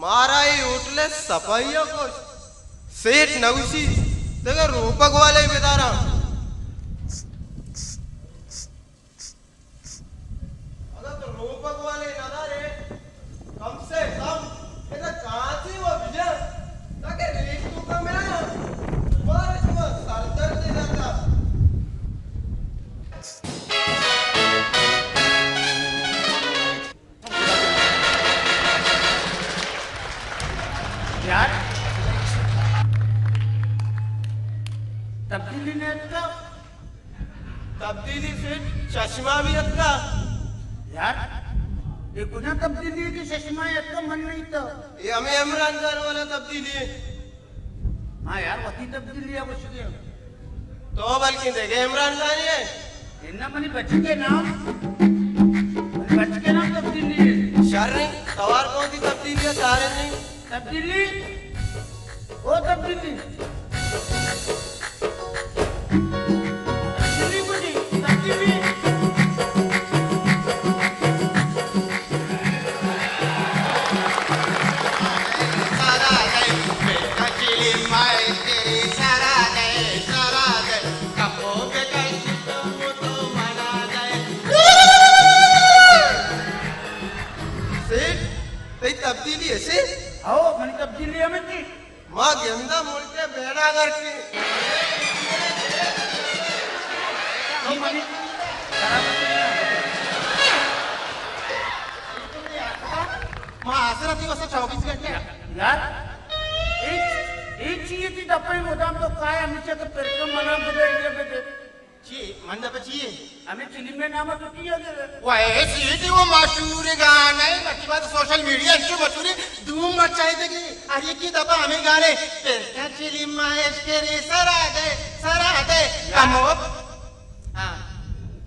مارا a hotel ءِ سپاہی ءَ گوشت، سیٹھ نوشی دگہ روپگ والے بداراں۔ اگاں تو روپگ والے نہ دارے، کم سے کم ادا کانچی و بجن، تاکہ ریک تو کم آیا، بارش و سر درد نہ کا۔ یار، تبدیلی نہ اتکا؟ تبدیلی سیٹھ، چشمہ بھی اتکا۔ یار، اے کجا تبدیلی ہے کہ چشمہ اتکا من نہیں تو؟ اے ہمیں عمران خان والا تبدیلی ہے۔ ہاں یار، وتی تبدیلی ءَ گوشگے۔ تو بلکیں دگہ عمران خان ئے؟ اناں، منی بچک ءِ نام، منی بچک ءِ نام تبدیلی ہے۔ شریں، توار کون سی تبدیلی ہے، چارے نہیں؟ تبدیلی؟ او تبدیلی۔ تبدیلی کجی؟ تبدیلی۔ سیٹھ، تئی تبدیلی ایسے؟ ہو، منی تبدیلی ہمیں تھی۔ ما گندا ملک ءِ بیڑا گرکی۔ تو منی ما حاضر تھی واسطہ چوبیس گھنٹے۔ یار، اے، اے چی تئی دپا مدام تو کائے ہمیشہ کہ پرکم منا بدے، یہ بدے۔ چی؟ من دپا چی ہے؟ ہمیں فلم ءِ نام تو کیا دے؟ وہ ایسی تھی وہ مشہور گانا ہے، بچی بات سوشل میڈیا انچو مشہور ہے، دھوم مچائے دے گی۔ ہر ایک کی دپا ہمیں گانے، پھر کیا چلی ماں عشق ری سرا دے، سرا دے، یار۔ کمو۔ ہاں۔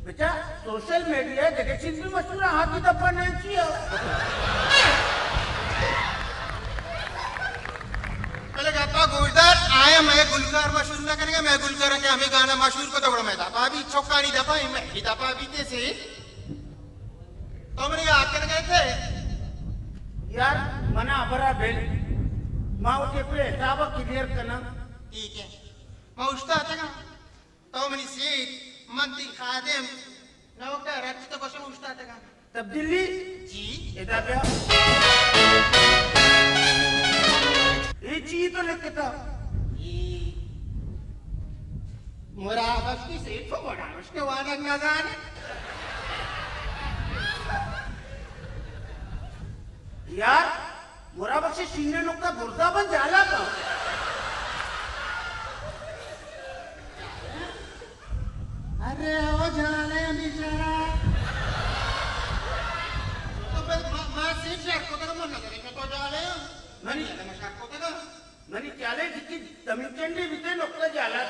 بچا، سوشل میڈیا ءَ دگہ چیز بھی مشہور ہے، ہاں تئی دپا نہیں کیا؟ بلے گپا گوشدار، آیا مئے گلکار مشہور نہ کنگا، مئے گلکار کہ ہمیں گانا مشہور کو تو گڑا مئے دپا بھی چوکانی دپا، مئے بھی دپا بھی تے سے۔ تو منی یاد کنگا تھے؟ یار، منا خبر ہے بل، ما اسے پہ حساب کلیئر کنا۔ ٹھیک ہے، ما اشتا تھا۔ تو منی سیٹھ، من تئی خادم، نوکر، ہرچی تو گوشم اوشتاتگاں۔ تبدیلی؟ جی۔ ادا بیا۔ اے چی تو لکھتا؟ اے مرا بخش کی سیٹھ کو بڑا مشکل وانگ نہ زانے۔ یار، مرا بخش شینے نکتا برزا بن جالا کا۔ ارے او جالے بیچارہ۔ تو بس ما، ما سیٹھ شر کو تک من نظر میں تو جالے۔ منی، میں شر کو تک۔ منی خیالے جتی دمی چنڈی بیتے نکتا جالا۔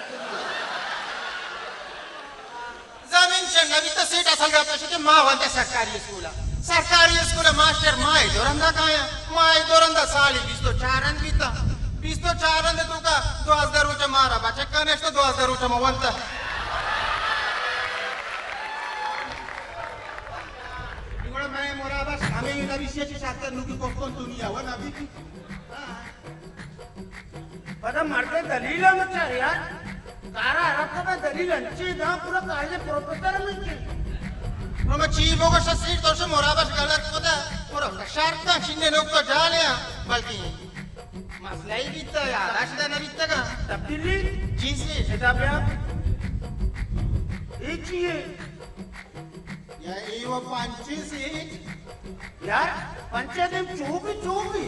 زمین چنڈ نہ بیت، سیٹھ، اصل گپ اش کہ ما وانتا سرکاری اسکول ءَ۔ سرکاری اسکول ءَ ماسٹر ماہ ءَ دو رندا کایاں۔ ماہ ءَ دو رندا سالی بیست و چار رند بیتا۔ بیست و چار رند توکا دوازدہ روچ مارا بچکاں نشت، دوازدہ روچ ما وانتا۔ گڑا مئے مرا بخش ہمے نبیشی چی شرتر نوکی پوسکن دنیا و نبی۔ پدا مرد دلیل ہم چار یار۔ کارا عرب کا دلیل انچے داں پورا کالج پروفیسر ہم انچے۔ نو ما چی بگوش سیٹھ، تو شو مرا بخش غلط کتا۔ مرا شرط شینے نکتہ جالے ہاں، بلکہ مسئلہ ہی بیتا، یاداشت نہ بیتا کا۔ تبدیلی؟ جی سیٹھ۔ ادا بیا۔ اے چی ہے؟ یا اے و پنچے سیٹھ۔ یار، پنچے دیم چوبی، چوبی۔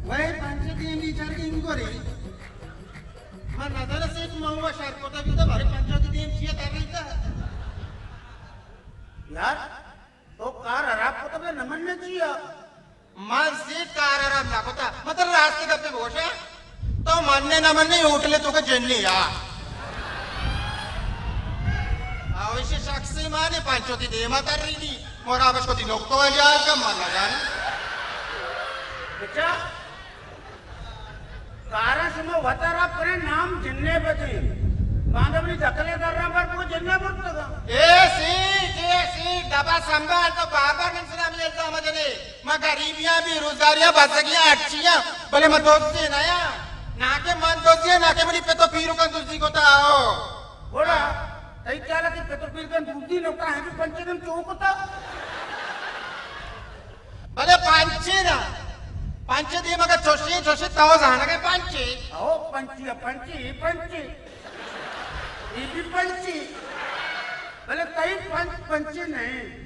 وے پنچے دیم دی چرگی انگوری۔ من نظر سیٹھ، من و شر کتا بیتا، بارے پنچے دیم چیئے تر رہتا۔ یار، تو کار خراب کتا بے نمن نے چیا؟ من سیٹھ کار خراب نہ کتا، من ترا راستی گپے بگوشاں، تو منّے نہ منّے، ہوٹل ءِ توکا جنّے آ۔ آ، ایشی شخصی مانے پنچ وتی دیما ترّینی، مرا بخش وتی نکتہ ءَ جہل کن، من نہ زاناں۔ بچا، کاراں شما وت ءَ را پرے نام جنّے بدے۔ باندا منی دکل ءِ دراں بر بو جنّ ءَ برتگاں۔ اے سیٹھ، اے سیٹھ، ابا سنبھال، تو بار بار من سرا ہمے الزام جنے۔ ما غریبیاں، بے روزگاریاں، بزگیاں، ہرچیاں، بلے ما دزے نیاں۔ نہ کہ من دزیاں، نہ کہ منی پت و پیرکاں دزی کتا ہو۔ گڑا تئی خیال ء تئی پت و پیرکاں دزی نہ کتا، ہمے پنچے دیم چو کتا؟ بلے پنچے نا، پنچے دیم اگہ چوشیں، چوشیں تو زانگ ء پنچے۔ او پنچے، پنچے، پنچے۔ اے بھی پنچے، بلے تئی پنچ پنچے نہ انت۔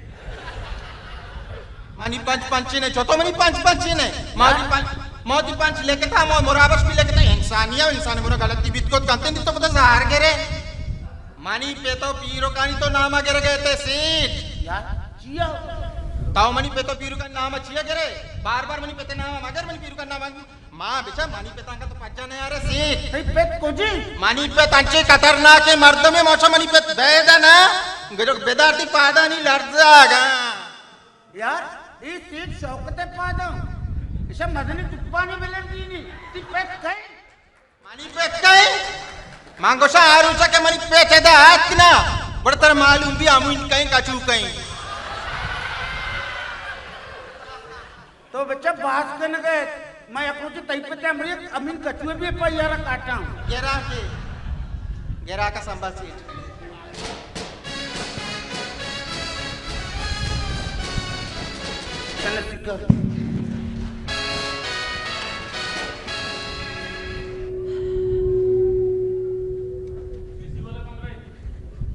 منی پنچ پنچے نہ، چو تو منی پنچ پنچے نہ۔ ما وتی پنچ، ما وتی پنچ لکھتا، ما مرابش بھی لکھتا، انسانی ہے، انسان مرا غلطی بیت کت کنتے، تو پتا زہر گرے۔ منی پت و پیرکانی تو نام گرگ ء تے سیٹھ۔ یار، چیا؟ تو منی پت و پیرکانی نام چیا گرے؟ بار بار منی پت نام مگر، منی پیرکانی نام مگر۔ ما بچا منی پتانکا تو پجا نیارے سیٹھ۔ تئی پت کجی؟ منی پت انچیں خطرناکیں مردمے، موچا منی پت بیدہ نا، گرک بدار تی پادانی لرزاگا۔ یار، اے سیٹھ شوکت ء پاداں، ایشا مزنی توپانی بلندینی، تی پت کئے؟ منی پت کئے؟ من گوشا آ روچا کہ منی پت ادا آتک نا، بڑا ترا معلوم بی ہمو انت کئیں کچو کئیں۔ تو بچہ باز کنگ ء، ما یک روچے تئی پت ء امریک امین کچوے بھی ایف آئی آر ء کاٹاں۔ گراکے، گراک ء سنبھال سیٹ۔ چل سکا۔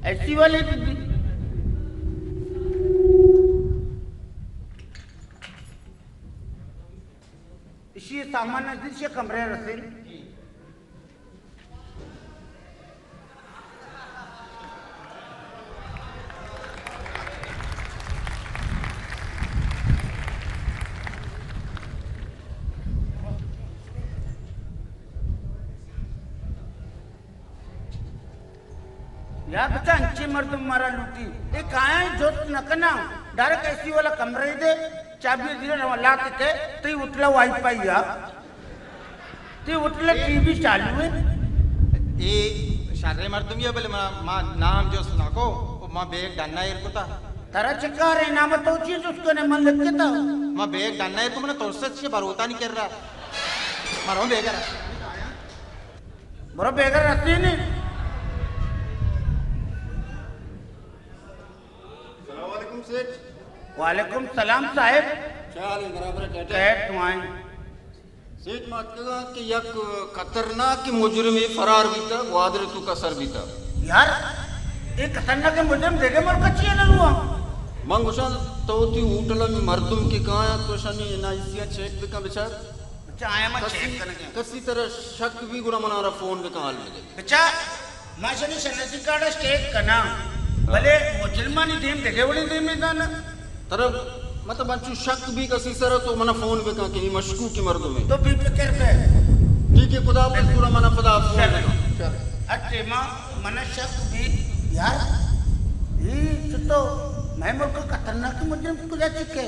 اے سی والے بھی۔ ایشی ء سامان ء دل چہ کمرہ ء رسین۔ یار بچا، انچیں مردم مارا لوٹی۔ اے کایاں جست نہ کناں۔ ڈائریکٹ اے سی والا کمرہ دے، چابی زیرا رواں لاتے کہ تئی ہوٹل وائی فائی یا۔ تئی ہوٹل ٹی وی چالو ہے۔ اے شریں مردمی ہے، بلے ما، ما نام جست نہ کو، ما بیگ ڈنا ایر کتا۔ ترا چکار ہے؟ نام تو چی جست کنے، من لکھتا۔ ما بیگ ڈنا ایر کو، من تو سے چی بروتا نہیں کر رہا۔ ما رو بیگ رہا۔ برو بیگا رسینی۔ السلام علیکم سیٹھ۔ وعلیکم سلام صاحب۔ کیا حال ہے؟ برابر ہے، ٹھیک ہے؟ خیر تو آئیں۔ سیٹھ، ما اتکگاں کہ یک خطرناک مجرمے فرار بیتا، گوادر تو کسر بیتا۔ یار، اے خطرناک مجرم دیگہ ملک چی ہے نہ ہوا؟ من گوشاں تو تی ہوٹل میں مردم کے کایاں، تو شنی این آئی سی چیک بکن بچار۔ بچا، آیا ما کسی، چیک کنگے۔ کسی طرح شک بھی گڑا منارا فون بکن، حال بدے۔ بچا، ما شنی شناسی کارڈ چیک کنا، ہاں۔ بلے مجرمانی دیم دگے وڑیں دیم دانا۔ ترا مطلب انچو شک بھی کسی سرا تو منا فون بکن کہ یہ مشکوکی مردم ہے۔ تو بے فکر بے۔ ٹھیک ہے، خدا حافظ، پورا منا خدا فون بکن۔ اچھے ما منا شک بھی یار، یہ تو میں ملک خطرناک مجرم کجا چکے۔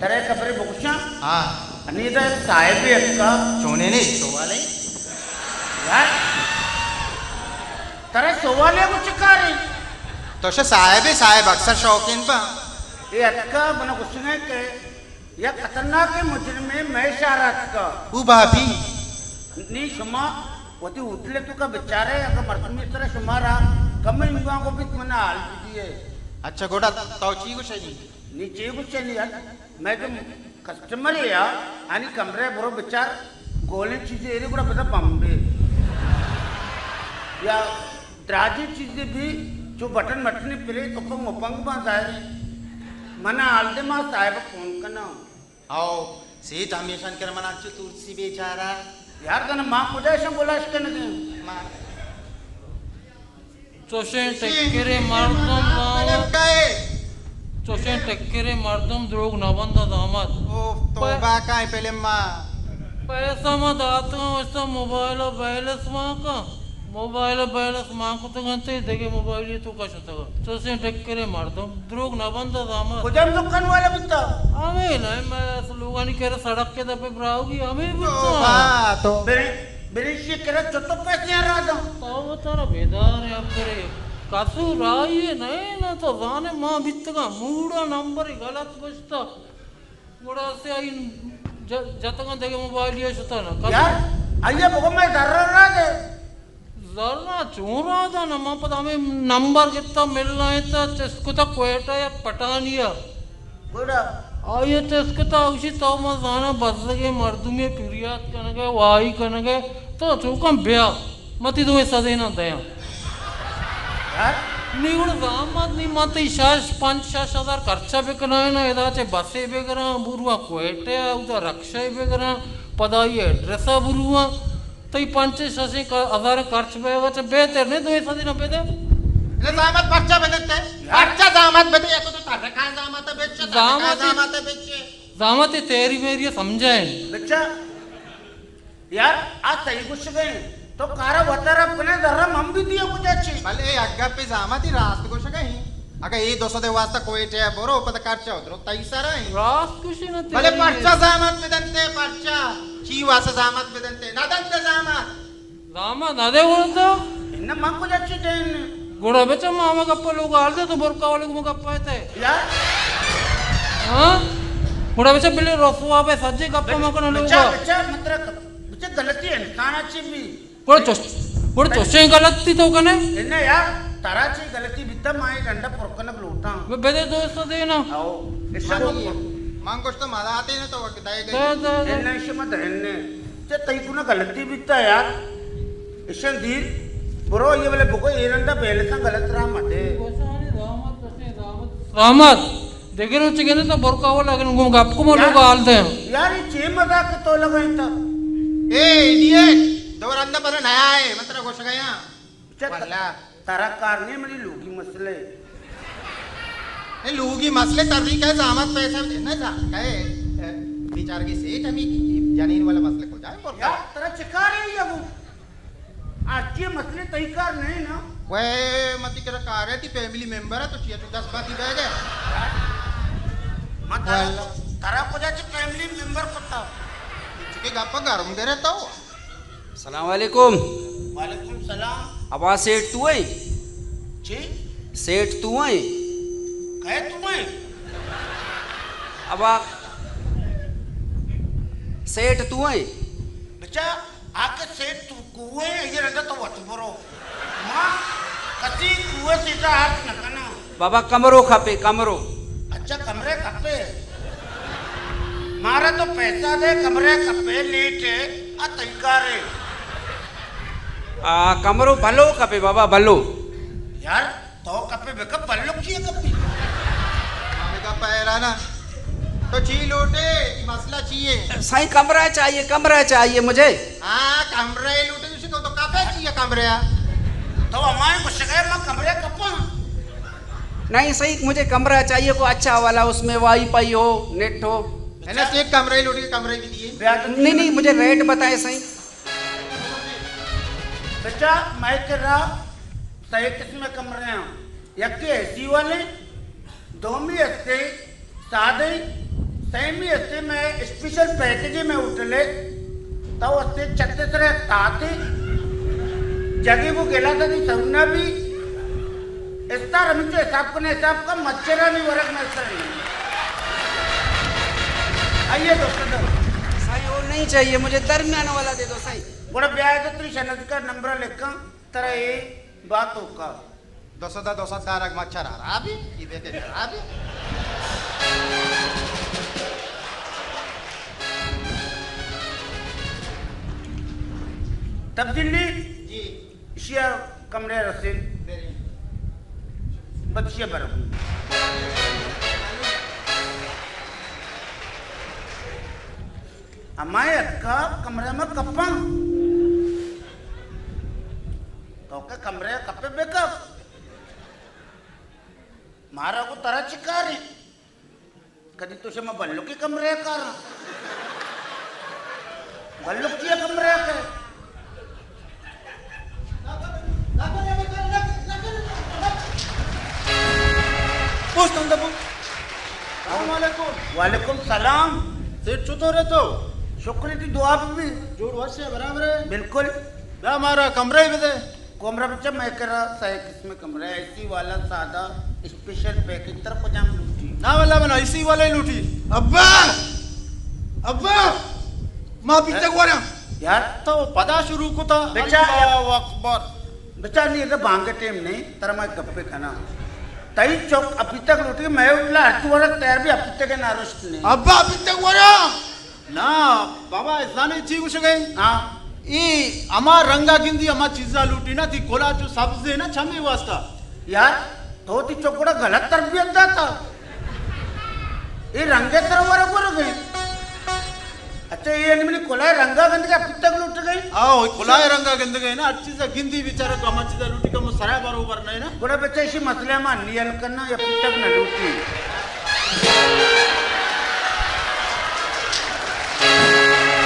ترا یک خبرے بگوشاں؟ ہاں۔ انی ادا یک صاحبے اتکا۔ چونیں نے؟ سوالے؟ یار، ترا سوالے گو چکارے؟ تو شا صاحبے، صاحب اکثر شوقین با۔ اے اتکا منا گوشگے کہ یک خطرناکیں مجرمے مئے شہر اتکا۔ او بابی۔ نی شما وتی ہوٹل ء توکا بچارے، اگاں مردمی سرا شمارا کمے انگانگو بیت، منا حال بدیے۔ اچھا، گڈا تو چی گوشے جی؟ نی چی گوشے نی یار، مئے جو کسٹمرے آ، آنی کمرہ برو بچار، گولیں چیزے ایرے گڑا بزاں بمبے۔ یا دراجیں چیزے بھی، چو بٹن مٹنے پلے، تپنگ مپنگ باں ظاہر۔ منا حال دے، ما صاحب فون کنا۔ او، سیٹھ ہمیشان کر من انچو ترسی بیچارہ۔ یار دن ما کجا ایشاں بلاش کنگیں؟ ما چوشیں ٹکرے مردم زامت۔ چوشیں ٹکرے مردم دروگ نہ بندہ زامت۔ او، توبہ کائیں فلم ما۔ پیسہ ما داتگاں، اس موبائل بیلنس ما کن۔ موبائل بیلنس مان کتگ انت، دگہ موبائلے توکا شتگ۔ چوشیں ٹکریں مردم دروگ نہ بندہ زامت۔ کجام دکان والا بیتا؟ ہمے نہ، مئے اس لوگانی کرا سڑک کے دپے براہوئی ہمے بیتا۔ تو برے، پریشی کرا چتو پیسے آ رہا داں۔ تو ترا بیدار ہے اپرے۔ کسو رائی نہیں نا تو زانے ماں بیتگا موڑا نمبر غلط گشتا۔ گڑا سے آئی ج-، جتگاں دگہ موبائل یہ شتا نا۔ کسو یار، آئیے بگو میں ذرہ را دے۔ ذرہ چون را دا نا، من پدا ہمیں نمبر گتا ملنا ہے تا چست کتا کوئٹہ یا پٹانیا۔ گڑا؟ آئی ء چست کتا، گوشی، تو من زاناں بزگیں مردمے پریات کنگ ء، وائی کنگ ء، تو چوکاں بیا، من تئی دوئیں سدیناں دیاں۔ یار؟ نی گڑا زامات نی، من تئی شش، پنچ شش ہزار خرچہ بکنائیناں، ادا چہ بسے بگراں، برواں کوئٹہ ء، اودا رکشہ بگراں، پدا آئی ایڈریس ء برواں۔ تئی پنچ شش ہزار خرچ بہ، اچھا بہتر نے، دوئیں سدی نہ بدے۔ نہ زامات پرچا بدتے؟ یار۔ پرچا زامات بدے، یا تو تو ترکان زامات بچے، ترکان زامات زامات بچے۔ زامات تیری میری سمجھائیں۔ بچا، یار، آ صحیح گوش گئے۔ تو کارا وتر اب کنے ذرا من بھی دیا کجا چی۔ بلے اگا پہ زامات راست گوش گئے۔ اگہ اے دو سد ء واسطہ کوئٹہ ء برو، پدا خرچہ ء درو تئی سر ء انت۔ راست گوشی نہ تئی۔ بلے پرچا زامات بدنتے، پرچا؟ چی واسطہ زامات بدنتے؟ نہ دنتے زامات۔ زامات نہ دے گڑا تو؟ انہ من کجا چی دین؟ گڑا بچا ما ہما گپا لوگ حال دے تو برکا والے کو گپا تے۔ یار۔ ہاں؟ گڑا بچا بلے رسوا بے سجے گپا بچ-، مکن لوگ۔ بچا، بچا، مطلب، بچا غلطی انسان چی بھی۔ گڑا چش-، گڑا چشیں غلطی تو کنے؟ انہ یار، ترا چی غلطی بیتا، ما اے ڈنڈا پر کنگ لوٹاں۔ بے بدے دوست دینا۔ او، اشا من، من گوشت مداتے نے تو وقت دے گئی۔ دے، دے، دے۔ انہ اشا مت ہنے۔ چہ تئی کنا غلطی بیتا یار۔ اشا دیر، برو یہ بلے بگو اے ڈنڈا بیلساں غلط راہ مدے۔ رحمت۔ دگہ روچ گندے تو برکا والا اگن گوں گپ کو من لوگ حال دیں۔ یار، یہ چے مذاق تو لگائیں تا؟ اے ایڈیٹ، دو رندہ پر نیا ہے، من ترا گوش گیا۔ چت-، واللہ۔ ترا کار نہیں، منی لوگی مسئلہ ہے۔ اے لوگی مسئلہ تری کہے زامات پیسہ دے، نہ جا، کہے، اے، بیچارگی سیٹ ہمیں جنین والا مسئلہ کو جائے، برکا۔ یار، ترا چکار ہے یہ وہ؟ آج کے مسئلے تئی کار نہیں نا۔ وے، متی کرا کار ہے، تی فیملی ممبر ہے، تو چیا چو دس باتی بہ گئے۔ ما ترا، واللہ۔ ترا کجا چی فیملی ممبر کتا؟ چکے گپا گرم گرے تو۔ السلام علیکم۔ وعلیکم السلام۔ ابا سیٹ تو ہے؟ چی؟ سیٹ تو ہے؟ کہے تو ہے؟ ابا سیٹ تو ہے؟ بچا، آ کہ سیٹ تو کوئے، یہ رنگا تو وت برو۔ ما کسی کوئے سیٹا ہاتھ نہ کنا۔ بابا کمرو کھپے، کمرو۔ اچھا، کمرے کھپے۔ مارا تو پیسہ دے، کمرے کھپے، لیٹ ہے، آ تئی کار ہے۔ آ، کمرو بھلو کھپے بابا، بھلو۔ یار، تو کپے بکپ، بلک چی کپی؟ بکپ حیرانا۔ تو چی لوٹے؟ یہ مسئلہ چی ہے؟ سائیں، کمرہ چاہیے، کمرہ چاہیے مجھے۔ ہاں، کمرہ لوٹے، تو، تو کپے چی ہے کمرہ؟ تو ہمائیں گوشگے، میں کمرہ کپاں۔ نہیں سائیں، مجھے کمرہ چاہیے، کوئی اچھا والا، اس میں وائی فائی ہو، نیٹ ہو۔ ہے نا، ایک کمرہ لوٹے، کمرہ بھی دیے۔ نہیں، نہیں، مجھے ریٹ بتائیں سائیں۔ بچا، مئے کرا سئے قسم ء کمرے آں۔ یکے اے سی والے، دومی استے سادے، سیمی استے مئے اسپیشل پیکج مئے ہوٹل ء۔ تو استے چھت ء سرا تاتے، جگے کو گلا تھا دی سونا بھی۔ استار ہمچو حساب کنے، حساب کا مچھرانی ورگ میں استر نہیں۔ آئیے دوستو۔ سائیں، وہ نہیں چاہیے مجھے، درمیان والا دے دو سائیں۔ گڑا بیا تو تری شنت کا نمبر لکھاں، ترا اے بات ہوکا۔ دو سد، دو سد دارگ مچھر حرابی، یہ بیٹے حرابی۔ تبدیلی؟ جی۔ اشیا کمرے رسید۔ بد اشیا برو۔ ہمائے اتکا کمرے میں کپاں۔ تو کہ کمرے کپے بے کپ۔ مارا کو ترا چکاری۔ کدی تو شما بلوکی کمرے کار۔ بلوکی کمرے کے۔ پوست اندر پو۔ السلام علیکم۔ وعلیکم سلام۔ سیٹھ چطور ہے تو؟ شکر ہے، تئی دعا بہ بی۔ جوڑ وش ئے، برابر ئے؟ بالکل۔ بیا مارا کمرہ بدے۔ کمرہ بچہ مئے کرا سئے قسم کمرہ، اے سی والا، سادہ، اسپیشل پیکج، ترا کجام لوٹی؟ نا واللہ، من اے سی والا ہی لوٹی۔ ابا! ابا! ما پیتگ وراں۔ یار تو پدا شروع کتا۔ بچہ، اللہ اکبر۔ بچار نی، ادا بانگ ٹیم نہیں، ترا ما گپے کناں۔ تئی چک اپیتک لوٹی، مئے ہوٹلا ہر تو ورگ تیار بی، اپیتک نارشت نہیں۔ ابا، اپیتک وراں۔ نا بابا، زانے چی گوشگئے؟ ہاں۔ اے ہما رنگا گندی، ہما چیزا لوٹی نا، تئی کلا چو سبز ہے نا، چمے واسطہ۔ یار، تو تئی چک گڑا غلط تربیت داتا۔ اے رنگے ترا ورگ ورگ ہے۔ اچھا، اے یعنی منی کلائے رنگا گندگے، اپیتک لوٹگے؟ آؤ، کلائے رنگا گندگے نا، ہر چیزا گندی بیچارہ، تو ہما چیزا لوٹی کہ مو سرا بروبر نہ نا۔ گڑا بچہ، ایشی مسئلہ ما نی حل کرنا، اپیتک نہ لوٹی۔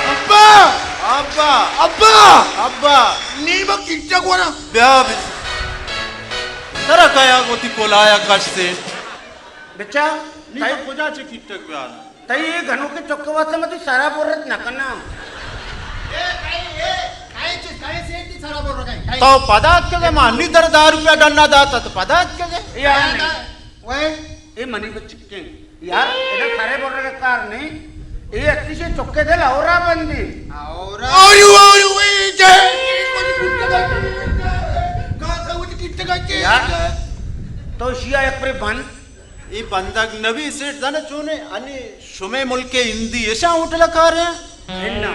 ابا! ابا! ابا! ابا! نی با کیچک ورا۔ بیا بس۔ ترا کیا گوتی کلایا کش سے؟ بچا، نی با کجا چے کیچک بیار؟ تئی اے گنوکیں چک ءِ واسطہ من تئی سرا برت نہ کناں۔ اے، کئے، اے، کئے چیز، کئے سیٹ تئی سرا بر رکھائی، کئے؟ تو پدا اتکگے، ما انی در دہ روپیہ ڈنا داتا، تو پدا اتکگے۔ یار، وے؟ اے منی بچکیں۔ یار، ادا سرے بر رکھے کار نہیں۔ اے اتی سے چکے دل اورا بندی۔ اورا؟ اویو، اویو، اے جے، اے منی بچکا، کہاں سے وہ کتنا چیز؟ یار، تو شیا ایک پر بند۔ اے بندگ نبی سیٹ زانے چونے، انی شمے ملک ہندی اشاں ہوٹل کار ہیں؟ انا۔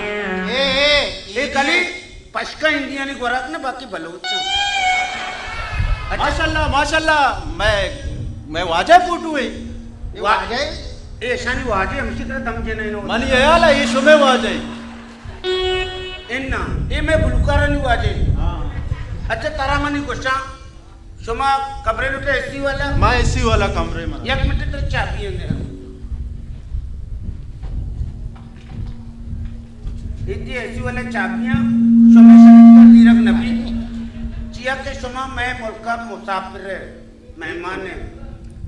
اے، اے، اے کلی پشکا ہندیانی گوراک نہ، باقی بلوچ ہیں۔ اچھا۔ ماشاءاللہ، ماشاءاللہ، میں، میں واجہ فوٹو ہے۔ اے وا-، واجہ ہے؟ اے اشانی واجہ ہمشی طرح دم جنے نو۔ منی خیال ہے، اے شمے واجہ ہے۔ انا، اے میں گلوکارانی واجہ ہے۔ ہاں۔ اچھا، ترا منی گوشاں، شما کمرے لوٹے اے سی والا؟ ما اے سی والا کمرے من۔ یک منٹ، ترا چابی اندے۔ ایتی اے سی والا چابیاں، شما شریف پر زیرگ نبی۔ چیا کہ شما مئے ملکا مسافر ہے، مہمان ہے۔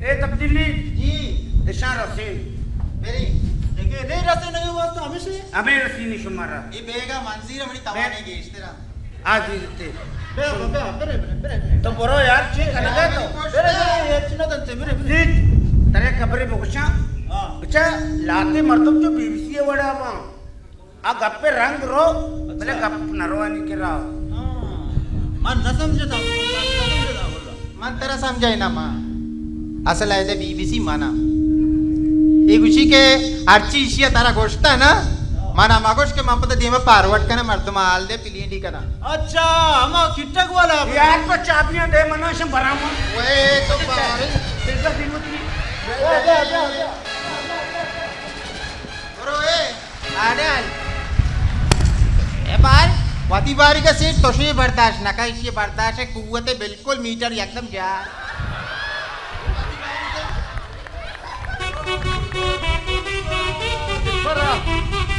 اے تبدیلی جی۔ اشاں رسین۔ میری۔ دیکھے، نہیں رسین، نہیں واسطہ ہمیشہ۔ ہمیں رسینی شمارا۔ اے بیگا منزیر ہمڑی توانی گیشترا۔ آ زیرتے۔ بیا، بیا، بیا، برے، برے، برے، برے۔ تو برو یار، چی کنگا تو؟ برے، برے، ہچ نہ دنتے، برے، برے۔ زیت، ترے خبرے بگوشاں۔ ہاں۔ بچا، لاتے مردم جو بی بی سی وڑا ما۔ آ گپے رنگ رو، اچھا۔ بلے گپ نروانی کرا۔ ہاں۔ من نہ سمجھتا، من نہ سمجھتا، واللہ۔ من ترا سمجھائے نا ما۔ اصل ہے دے بی بی سی مانا۔ اے گوشی کہ ہرچی ایشی ترا گوشتا نا، منا ما گوش کہ من پتہ دیما پاروٹ کنا، مردم حال دے پلینڈی کنا۔ اچھا، ہما کٹک والا۔ یار تو چابیاں دے منا، شم برام۔ وے تو پارے۔ پیسہ دیوتی۔ برو اے۔ آڑے آئی۔ اے بار، وتی باری کا سیٹ تو شے برداشت نہ کا، ایشی برداشت ہے، قوت ہے بالکل میٹر یکدم جا۔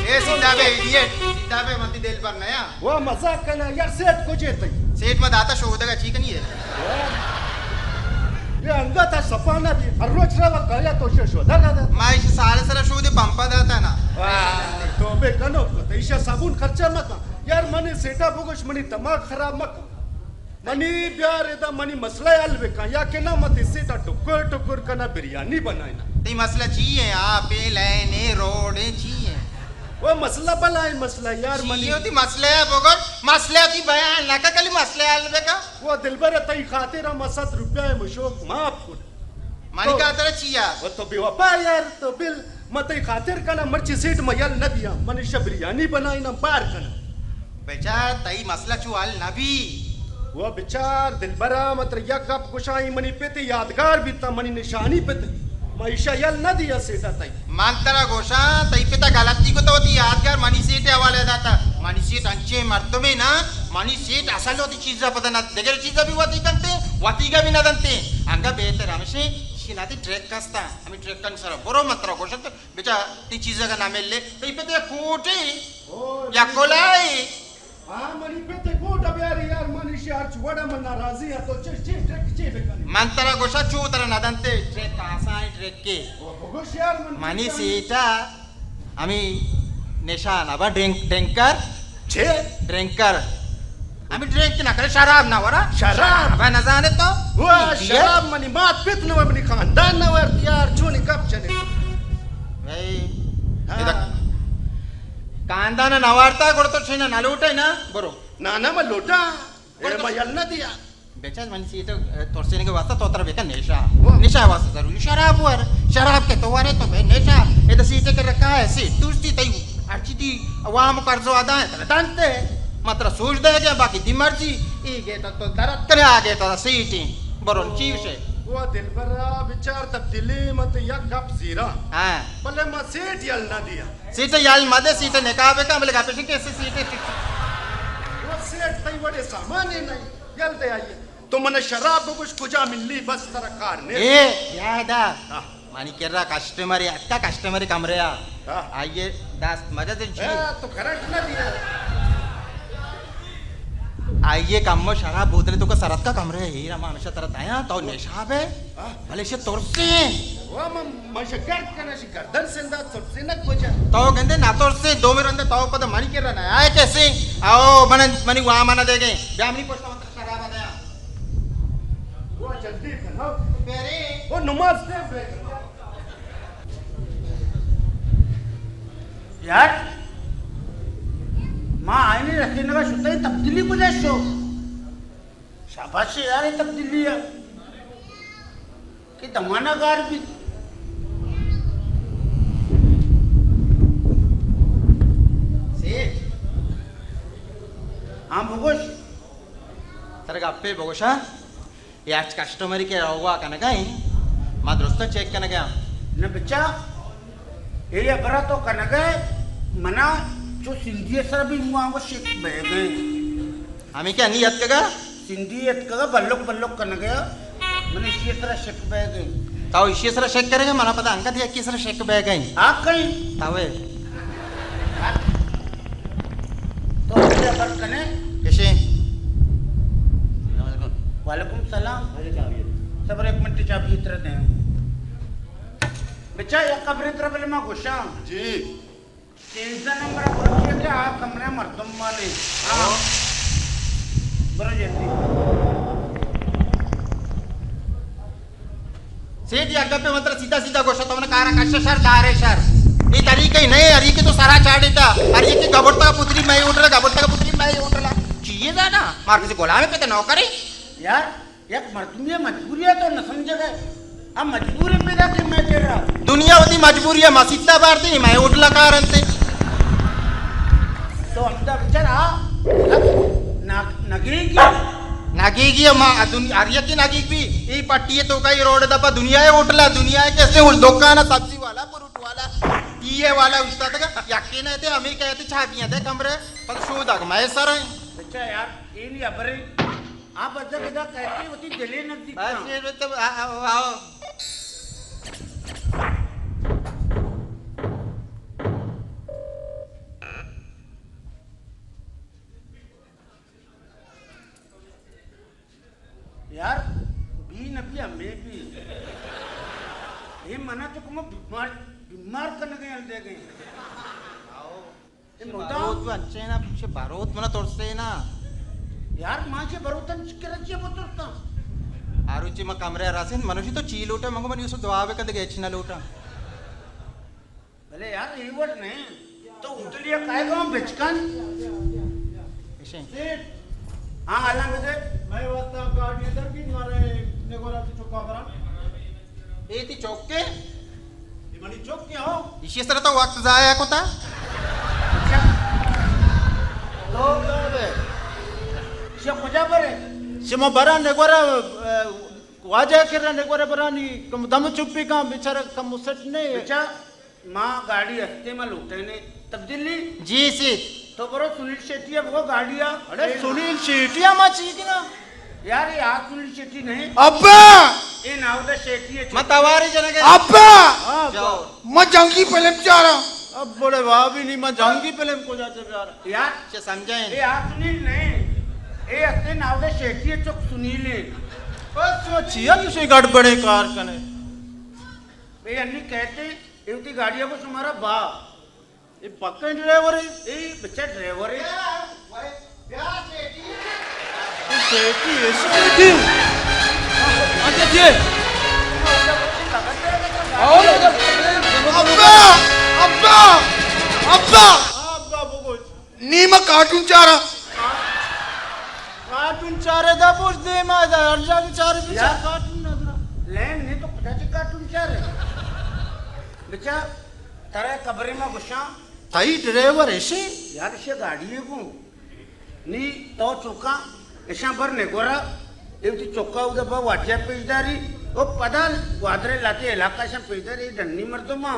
اے سیدھا بے ایڈیٹ، سیدھا بے متی دل پر نیا۔ وہ مزاق کنا یار، سیٹ کجے تئی؟ سیٹ ما داتا شودگا چی کنی ہے؟ یہ انگا تا سپانا بھی، ہر روچ را وقت آیا تو شے شودگا دا۔ ما ایش سال سر شودے پمپا داتا نا۔ واہ، تو بے کنو، تو ایشا صابون خرچہ مکا۔ یار منی سیٹا بگوش، منی دماغ خراب مکا۔ منی بیار ادا منی مسئلہ حل بکن، یا کہ نہ مت سیٹا ٹکر ٹکر کنا بریانی بنائینا۔ تی مسئلہ چی ہے؟ آپ لین روڈ چی ہے؟ وہ مسئلہ بلائیں مسئلہ یار، چی منی ہے تی مسئلہ ہے بگوش، مسئلہ تی بیان نہ کر، کلی مسئلہ حل بکا۔ وہ دلبر تئی خاطر ہم صد روپیہ مشوک معاف کت۔ منی تو خاطر چیا؟ وہ تو بے وفا یار، تو بل، من تئی خاطر کنا، مرچی سیٹ ما یل نہ دیاں، من ایشا بریانی بنائیناں بار کنا۔ بچار، تئی مسئلہ چو حل نہ بی۔ وہ بچار دلبرا، من ترا یک گپ گوشاں، ای منی پت یادگار بیتا، منی نشانی پت۔ ما ایشا یل نہ دیا سیٹا تئی۔ من ترا گوشاں، تئی پتا غلطی کتا، وتی یادگار منی سیٹ حوالہ داتا۔ منی سیٹ انچیں مردمے نا، منی سیٹ اصل وتی چیزا پتا نہ، دگر چیزا بھی وتی کنتے، وتی گا بھی نہ دنتے۔ انگا بہتر ہمشے، شی لاتی ٹریک کستا، ہمیں ٹریک کن سر برو، من ترا گوشت، بچا تی چیزا کا نہ ملے، تئی پتے کوٹے، او، یا کلائی۔ ہاں، منی پتے کوٹ بیاری یار، من ایشی ہرچ وڑا من ناراضی ہاں، تو چے، چے ٹریک چے بکنی؟ من ترا گوشا چو ترا ندنتے، ٹریک آسان ٹریک کے۔ او، بگوش یار، من منی سیٹا، ہمیں نشہ نہ با، ڈرنک، ڈرنکر۔ چے؟ ڈرنکر۔ ہمیں ڈرنک نہ کرے، شراب نہ ورا۔ شراب؟ شراب نہ زانے تو؟ وہ ٹھیک ہے۔ شراب منی مات پت نہ ور، منی خاندان نہ ورت یار، چونی گپ چلے؟ بھائی، ہاں۔ ادا خاندان نہ وارتا، گڑ تو چھینا نہ لوٹے نا، برو۔ نہ، نہ، من لوٹا۔ اے ما یل نہ دیا۔ بیچا منی سیٹ، اے، ترسینگ واسطہ تو ترا بیکا نشہ۔ واہ۔ نشہ واسطہ ضروری شراب ور۔ شراب کہ تو ورے تو بے نشہ۔ اے تو سیٹ کہ رکھا ہے، سیٹ دوستی تئی۔ ہر چی دی عوام قرض ادا ہے، ترا دانتے۔ ما ترا سوچ دے گیا، باقی دی مرضی۔ ای گے تو، تو درد کرے آ گے تو سیٹیں۔ برون چیو شے۔ وہ دلبرا بچار تبدیلی مت یک گپ زیرا۔ ہاں۔ بلے ما سیٹ یل نہ دیا۔ سیٹ یل مدے، سیٹ نکاح بکن، بلے گپش کہ سی سیٹ ٹک-، وہ سیٹ تئی وڑے سامان ہے نہیں، یل دے آئیے۔ تو من شراب بگوش کجا ملی، بس ترا کار نے۔ اے، یاد آ۔ ہاں۔ منی کرا کسٹمر اتکا، کسٹمر کمرے آ۔ ہاں۔ آئیے دست مجد جی۔ اے، تو کرنٹ نہ دیا۔ آئیے کم شراب بوتل تو کا سرت کا کمرے ہی رما ہمیشہ ترا دیا، تو نشاب ہے۔ ہاں۔ بلے ایشی ترسیں۔ وا من، من شہ گرد کناں، شہ گردن سندا ترسیں نہ کجا۔ تو گندے نہ ترسیں، دو منٹ رندے تو پدا منی کرا نہ آئے کسے۔ او من، منی وام نہ دے گئے۔ بیا منی پشت وقت شراب دیا۔ وہ جلدی کنا۔ میرے۔ وہ نماز دے بے۔ یار، ما آئینی رکھنے کا شدہ تبدیلی کجا شو؟ شاباش یار، اے تبدیلی ہے کہ دمانہ گار بیت۔ سیٹھ، ہاں بگوش۔ ترا گپے بگوشاں، اے ہرچ کسٹمری کہ روگا کنگا ایں، ما درستاں چیک کنگا آں۔ نہ بچا، اے ہبرا تو کنگا ئے، منا چو سندھی سرا بھی مو آنگو شک بیگا ایں۔ ہمیں کہ انی اتکگا؟ سندھی اتکگا، بلک بلک کنگا، من ایشی سرا شک بیگا ایں۔ تو ایشی سرا شک کرے گا، منا پتا انگت یکی سرا شک بیگا ایں۔ آ کئیں؟ توے۔ تو ہمیں خبر کنے؟ کشے؟ السلام علیکم۔ وعلیکم السلام۔ صبر، ایک منٹ، چابی اترا دیں۔ بچا، یک خبرے ترا بلے ما گوشاں۔ جی۔ سیزدہ نمبر برو چیک، آ کمرہ مردم مانے۔ ہاں۔ برو جلدی۔ سیٹھ، یک گپے من ترا سیدھا سیدھا گوشاں، تو من کارا کش شر، دارے شر۔ اے طریقہ ہی نہیں، ہر یکی تو سرا چاڑیتا، ہر یکی گبرتا پتری میں ہوٹل، گبرتا پتری میں ہوٹل۔ چیئے زانا؟ مار کسی غلامے پہ تو نوکرے؟ یار، یک مردمی مجبوری ہے تو نہ سمجھے گئے۔ ہم مجبوری پیدا کہ میں کہہ رہا۔ دنیا وتی مجبوری ہے، مسیتا بار دی، میں ہوٹل کار انتے۔ تو ہمدا بچار آ، نگ-، نگیگی۔ نگیگی ما دنیا، ہر یکی نگیگ بھی، ای پٹی تو کئی روڈ دپا دنیا ہے ہوٹل، دنیا ہے کیسے ہو، دکان ہے، سبزی والا، فروٹ والا، ٹی اے والا، استاد کا، یقین ہے تے ہمیں کہتے چابیاں دے کمرے، پر شو دگ میں سر ہیں۔ بچا یار، اے نی ہبرے۔ آ بزگ ادا کہتے وتی دلے نزدیک بس کن۔ یہ تو آ-، آ-، آ-، یار، بی نہ بی ہمیں بی۔ اے منا تو کم بیمار، بیمار کنگے ہل دے گئے۔ اے چہ مدام بروت و انچیں نا، چہ بروت منا ترسے نا۔ یار، ما چہ بروتن چکر چہ بترتاں۔ آ روچی ما کمرے رسین، منوشی تو چی لوٹا، منگو من یوسف دعا بکن دگہ ہچ نہ لوٹاں۔ بلے یار، اے وڑ نہیں۔ تو ہوٹلیا کائے گا بچکن؟ اشیں۔ سیٹھ۔ ہاں، حالاں بدے۔ میں واسطہ گاڑی ادھر کی مارے نگورا سے چکا کرا۔ اے تی چوکے؟ اے منی چوکے ہو۔ ایشی سر تو وقت ضائع کوتا۔ اچھا۔ تو شے کجا برے؟ شما برا نگورا، اے، واجہ کرا نگورا برانی کم دم چپی کام بیچارہ کم مسٹ نہیں۔ بچا، ما گاڑی ہستے ما لوٹینے تبدیلی۔ جی سی۔ تو برو سنیل شیٹی اب وہ گاڑی آ۔ اڑے سنیل شیٹی ما چی کنا؟ یار، یہ آ سنیل شیٹی نہیں۔ ابا! اے ناودا شیٹی ہے۔ ما تواری جنگے۔ ابا! ہاں، جاؤ۔ ما جنگی فلم چارا۔ اب بڑے بابی نہیں، ما جنگی فلم کو جاتے پیارا۔ یار۔ چہ سمجھائیں۔ اے آ سنیل نہیں۔ اے ہستے ناودا شیٹی ہے، چک سنیل ہے۔ بس وہ چیا تشے گڑبڑے کار کنے۔ بھئی انی کہتے، اے وتی گاڑی کو شمارا با۔ اے پکیں ڈرائیور اے؟ اے بچہ ڈرائیور اے۔ اے سیٹی، اے سیٹی۔ اچھا جی۔ ابا! ابا! ابا! ابا بگوش۔ نی ما کارٹون چاراں۔ کارٹون چارے دا بوش دے ما دا ہر جاگہ چارے بچار یا۔ کارٹون نہ درا۔ لین نی تو کجا چی کارٹون چارے؟ بچار ترا خبرے ما گوشاں۔ تئی ڈرائیور ایشی؟ یار ایشی گاڑی ہے گوں۔ نی تو چوکاں ایشاں بر نگورا۔ اے وتی چوکا اودا با واجہ پیش داری۔ او پدا گوادر لاتے علاقہ شاں پیش داری۔ ڈنی مردماں۔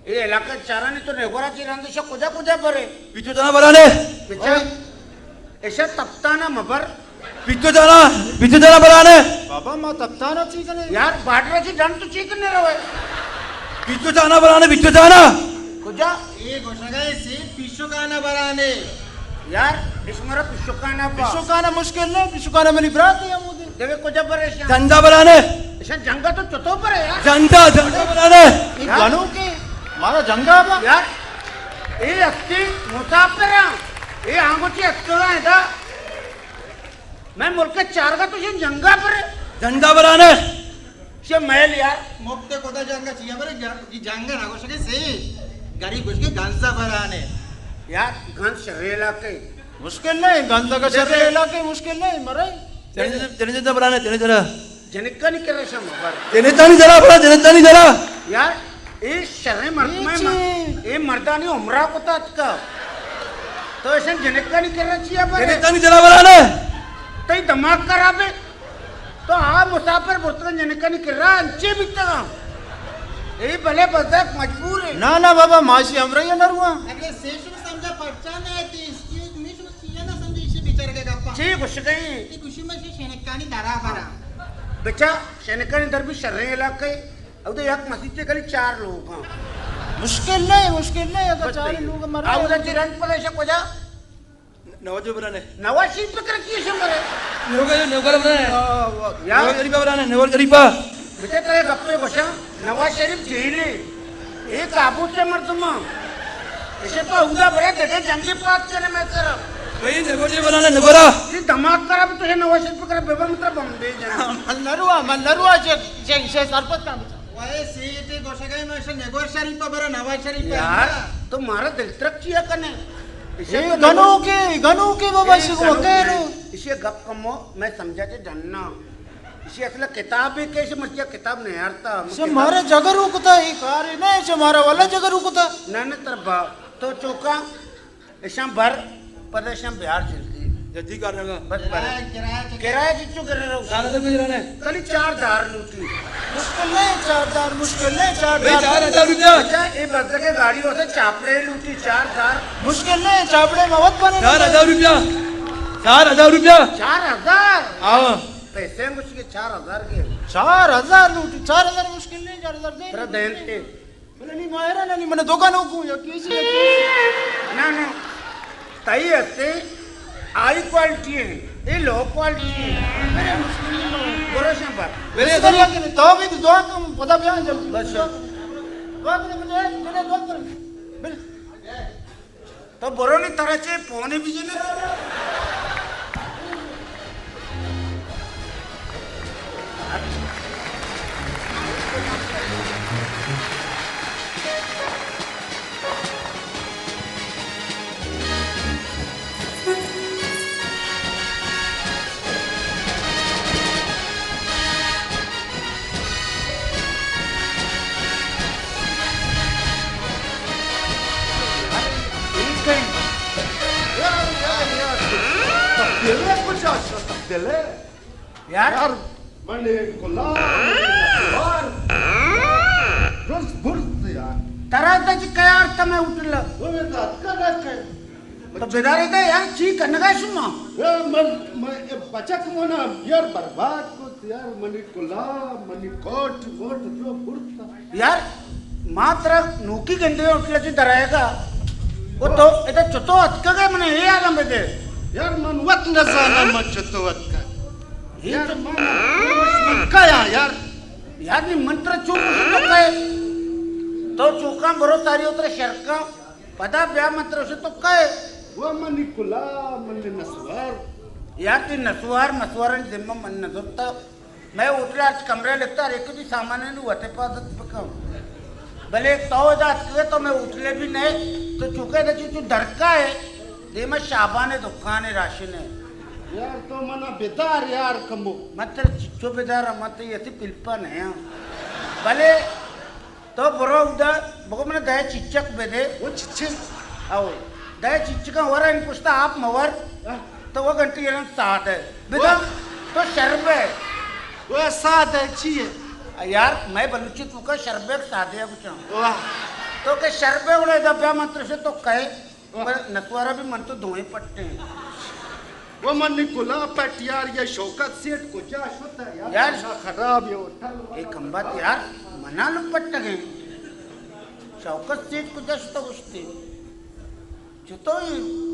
اے علاقہ چارانی تو نگورا چی رند ایشا کجا کجا برے؟ پیچھو جانا بلانے۔ پیچھا۔ ایشا تپتانا مبر۔ پیچھو جانا، پیچھو جانا بلانے۔ بابا ما تپتانا چی کنے؟ یار بارڈر چی ڈن تو چی کنے روے؟ پیچھو جانا بلانے، پیچھو جانا۔ کجا؟ اے گوشگا اے سی پیشو کانا بلانے۔ یار، اش مرا پشکانا پا۔ پشکانا مشکل نہ، پشکانا منی برات ہے ہمودے۔ دیکھے کجا برے شان۔ جندا بلانے۔ ایشاں جنگا تو چتو برے یار۔ جندا، جندا بلانے۔ اے یار۔ گنوکے، مارا جنگا با۔ یار، اے ہستی مسافراں۔ اے آنگو چی ہستو ہے دا۔ میں ملک چارگا تو شن جنگا برے۔ جندا بلانے۔ چہ میل یار۔ مفت کتا جنگا چیا برے، جا-، جی جنگا نہ گوشگے سے۔ گری گوشگے گنزا برانے۔ یار، گنز شرے علاقے۔ مشکل نہیں، گنزا کا شرے علاقے مشکل نہیں، مرے۔ جنے جنے بلانے، جنے جنے۔ جنکانی کرا شما بر۔ جنتانی جلا بلا، جنتانی جلا۔ یار، اے شریں مردمے اے چی؟ مر-، اے مردانی عمرہ کتا اتکا۔ تو ایشن جنکانی کرا چیا برے؟ جنتانی جلا بلانے۔ تئی دماغ خراب ہے۔ تو آ مسافر برتگن جنکانی کرا انچے بیتگاں۔ اے بلے بزگ مجبور ہے۔ نا، نا بابا، ماشی ہمراہی نہ رواں۔ اگلے سیشن سمجھا پرچا نہ آتی، اس کی میشن چیا نہ سمجھے، اسے بیچارے کے گپا۔ چی گوشگئی؟ تی گوشی میں سے شنکانی درا برا۔ بچا، شنکانی در بھی شریں علاقے۔ او تو یک مسیتے کلی چار لوگ ہاں۔ مشکل نہیں، مشکل نہیں، اگر بس چار صحیح۔ لوگ مرا او تو چی رنگ پدے شک وجہ؟ نواز شریف بلانے۔ نواز شریف پکر کی شمرے؟ نواز، نواز بلانے۔ آ، واہ۔ یا؟ نواز شریف بلانے، نواز شریف۔ بیٹے ترے گپے گوشاں، نواز شریف جیلے۔ اے کابو سے مردماں۔ اسے تو اودا برے دیکھے جنگی پات کرے میں کرا۔ بھئی نگوجے بلانے نگورا۔ یہ دماغ خراب تو ہے نواز شریف پکر بے بم تر بم دے جنا۔ من نروا، من نروا، شے، شے، شے سرپد کام۔ وائے سیٹے گوشگائے میں شے نگور شریف پر برا نواز شریف پر یار، برا۔ تو مارا دل ترک چیا کنے؟ اے تو گنوکے، گنوکے بابا، اے شگو گنوکے۔ کہرو۔ اسے گپ کمو، میں سمجھا چے ڈننا۔ اسے اصل کتاب ہے کہ اسے مرچیا کتاب نہیں ہارتا۔ اسے مارا جگر اکتا، اے کارے نہ، اسے مارا والا جگر اکتا۔ نہ، نہ، تر با، تو چوکا۔ ایشاں بر، پدا ایشاں بیار جلدی۔ جلدی کر رہا۔ بس بر۔ کرایہ، کرایہ چکے؟ کرایہ چچو کر رہا؟ زیادہ تو کچھ رہنا ہے۔ کلی چار ہزار لوٹی۔ مشکل نہیں، چار ہزار، مشکل نہیں، چار ہزار۔ بھائی، چار ہزار روپیہ۔ اچھا، اے بس کے گاڑی ہوتے چاپڑے لوٹی، چار ہزار۔ مشکل نہیں، چاپڑے موت بنے۔ چار ہزار روپیہ۔ چار ہزار روپیہ۔ چار ہزار؟ ہاں۔ پیسے ہیں مجھ کے چار ہزار کے۔ چار ہزار لوٹی، چار ہزار مشکل نہیں، چار ہزار دے۔ ترا دینتے۔ بلے نی ماہرہ نہ نی من دکان کو یا کیسی یا کیسی۔ نہ، نہ۔ تئی ہستے ہائی کوالٹی ہے، اے لو کوالٹی ہے۔ میرے مسلم لوگ۔ برو شمبر۔ میرے مسلم لوگ تو بھی دعا کم پتہ بیان جلدی۔ بس۔ دعا کرے مجھے، مجھے دعا کر۔ بل۔ تو برو نی ترا چے پونے بجنے۔ یار۔ یار، من کلا، یار۔ برز، برز، یار۔ ترا تا چی کیار تا میں اٹھلا؟ وہ میں دات کا نہ کر۔ تو بدارے دے یار، چی کنگا شما؟ یار، من، من، اے بچک منا یار برباد کت یار، منی کلا، منی کوٹ، موٹ جو برتا۔ یار، ما ترا نوکی گندے ہوٹل چی درائے گا۔ وہ تو ادا چتو اتکگے منا اے عالم بدے۔ یار، من وت نہ زانا من چتو اتکا۔ یار، من، من کیا یار؟ یار، نی من ترا چون کشی تو کئے؟ تو چوکاں برو ساری اترے شرکاں۔ پدا بیا من ترا گوشاں تو کئے؟ وہ منی کلا، منی نسوار۔ یار تئی نسوار مسوارانی ذمہ من نہ زرتا۔ مئے ہوٹل ءَ ہرچ کمرہ لکھتا، ہر ایک دی سامان نو وت حفاظت بکن۔ بلے تو ادا اتکگے تو مئے ہوٹل ءَ بھی نئے، تو چونکہ ادا چو چو درکا ہے، دیما شابان ءِ دکان ءِ راشن ءِ۔ یار تو منا بدار یار کمو۔ من ترا چچو بدار، من تئی اسی پلپا نیاں۔ بلے تو برو اودا، بگو منا دہ چچک بدے۔ وہ چچک؟ او، دہ چچکاں ورا ان پشتا آپ مور۔ ہاں۔ تو وہ گھنٹی ایران سادہ۔ بدا، وہ تو شربے۔ وہ سادہ چی ہے؟ یار، مئے بلوچی توکا شربے سادہ ہے کچھ۔ واہ۔ تو کہ شربے اڑے دا بیا من ترا گوشاں تو کئے؟ پر نسوارا بھی من تو دوئیں پٹیں۔ وہ منی کلا پٹ یار، یہ شوکت سیٹھ کجا شتا یار؟ یار، خراب یہ ہوٹل۔ اے کمبات یار، منا لو پٹگیں۔ شوکت سیٹھ کجا شتا گوشتے؟ چطوری؟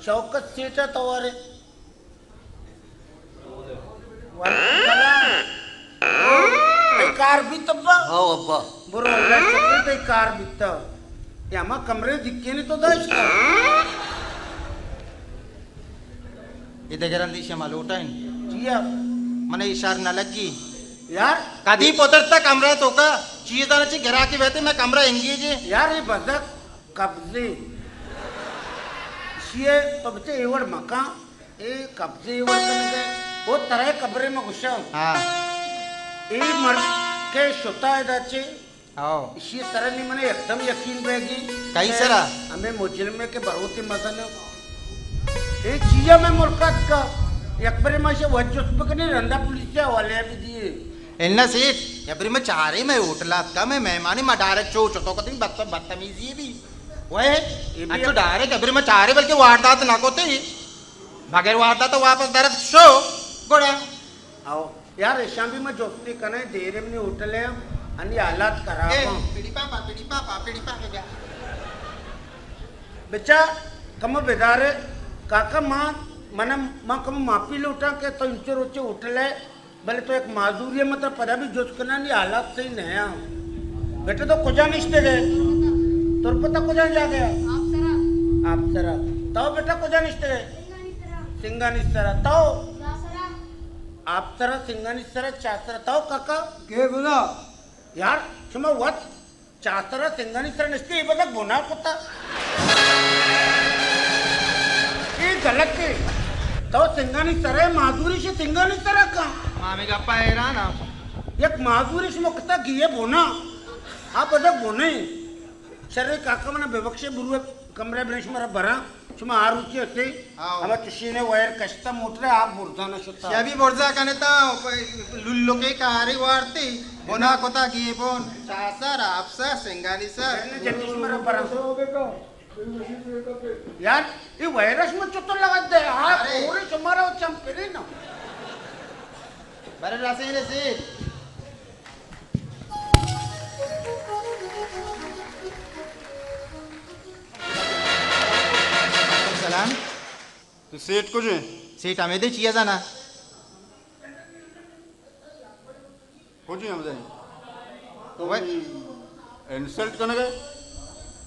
شوکت سیٹھ توارے۔ وعلیکم سلام۔ تئی کار بیت ابا؟ ہاؤ ابا۔ برو اللہ شکر تئی کار بیتا۔ یا ما کمرے دکینی تو داشتا۔ اے دگہ رندی شما لوٹائیں۔ جی ہاں۔ من اشار نہ لگی۔ یار۔ کدی پترتا کمرہ توکا؟ چیزاں چی گراکی بیتے میں کمرہ انگیجے۔ یار اے بزگ قبضے۔ شیے تو بچے ایوڑ مکان۔ اے قبضے ور کنگے، او ترے قبرے ما گوشاں۔ ہاں۔ اے مرد کہ شتا ادا چے؟ ہاؤ۔ اشی سرا نی منے یکدم یقین بیگی۔ کئی سرا؟ ہمیں مجرمے کہ بروتی مزن۔ اے چیا میں ملکات کا؟ یک برے ما شے وجہ جست بکنے، رندا پولیس کے حوالے بھی دیے۔ انا سیٹھ، یک برے ما چارے میں ہوٹل آتکا، میں مہمانی ما ڈائریکٹ چو چتو کتنی بدت-، بدتمیزی بھی۔ وہ اے بھی اچھو ڈائریکٹ یک برے ما چارے بلکہ واردات نہ کوتے۔ بغیر واردات واپس درت شو، گڑا۔ او، یار، ایشاں بھی ما جستی کنیں، دیر منی ہوٹل ہے، انی حالات خراب اے، ہیں۔ پیڑی پاپا، پیڑی پاپا، پیڑی پاپا بیا۔ بچا، کم بدارے، کاکا، ما، من، ما کم معافی لوٹاں کہ تو انچو روچے ہوٹل ہے، بلے تو یک معذوری ہے، مطلب، پدا بھی جست کنانی حالات صحیح نہیں ہیں۔ بیٹا، تو کجا نشتگے؟ ترپتا کجا جاگہ؟ آپ سرا۔ آپ سرا۔ تو بیٹا کجا نشتگے؟ سنگانی سرا۔ سنگانی سرا۔ تو؟ چا سرا۔ آپ سرا، سنگانی سرا، چا سرا۔ تو کاکا؟ کے بنا؟ یار، شما وت چا سرا سنگانی سرا نشتے، اے بزگ بنا کتا۔ اے غلط ہے۔ تو سنگانی سرا، معذوری شے سنگانی سرا کا؟ ما ہمے گپا حیران ہاں۔ یک معذوری شما کتا گیے بنا۔ آ بزگ بنے۔ شرے کاکا منا ببخشے، برو کمرہ بنے شما را براں۔ شما آ روچی ہستے، آؤ۔ ہما چشینے وائر کشتا موٹر آپ برزا نہ شتا۔ شبی برزا کنتا، للکے کاری وارتی، بنا کتا گیبون، چا سر، آپ سر، سنگانی سر۔ جلدی شما را براں۔ یار، یہ وائرس میں چطور لگت دے؟ آ ارے۔ پورے شما را چم پھرے نا۔ برے راسے رسے۔ سلام۔ تو سیٹ کجے؟ سیٹ ہمیں دے چیا زانا۔ کجے ہمیں دے؟ تو وے۔ منی انسلٹ کنگے؟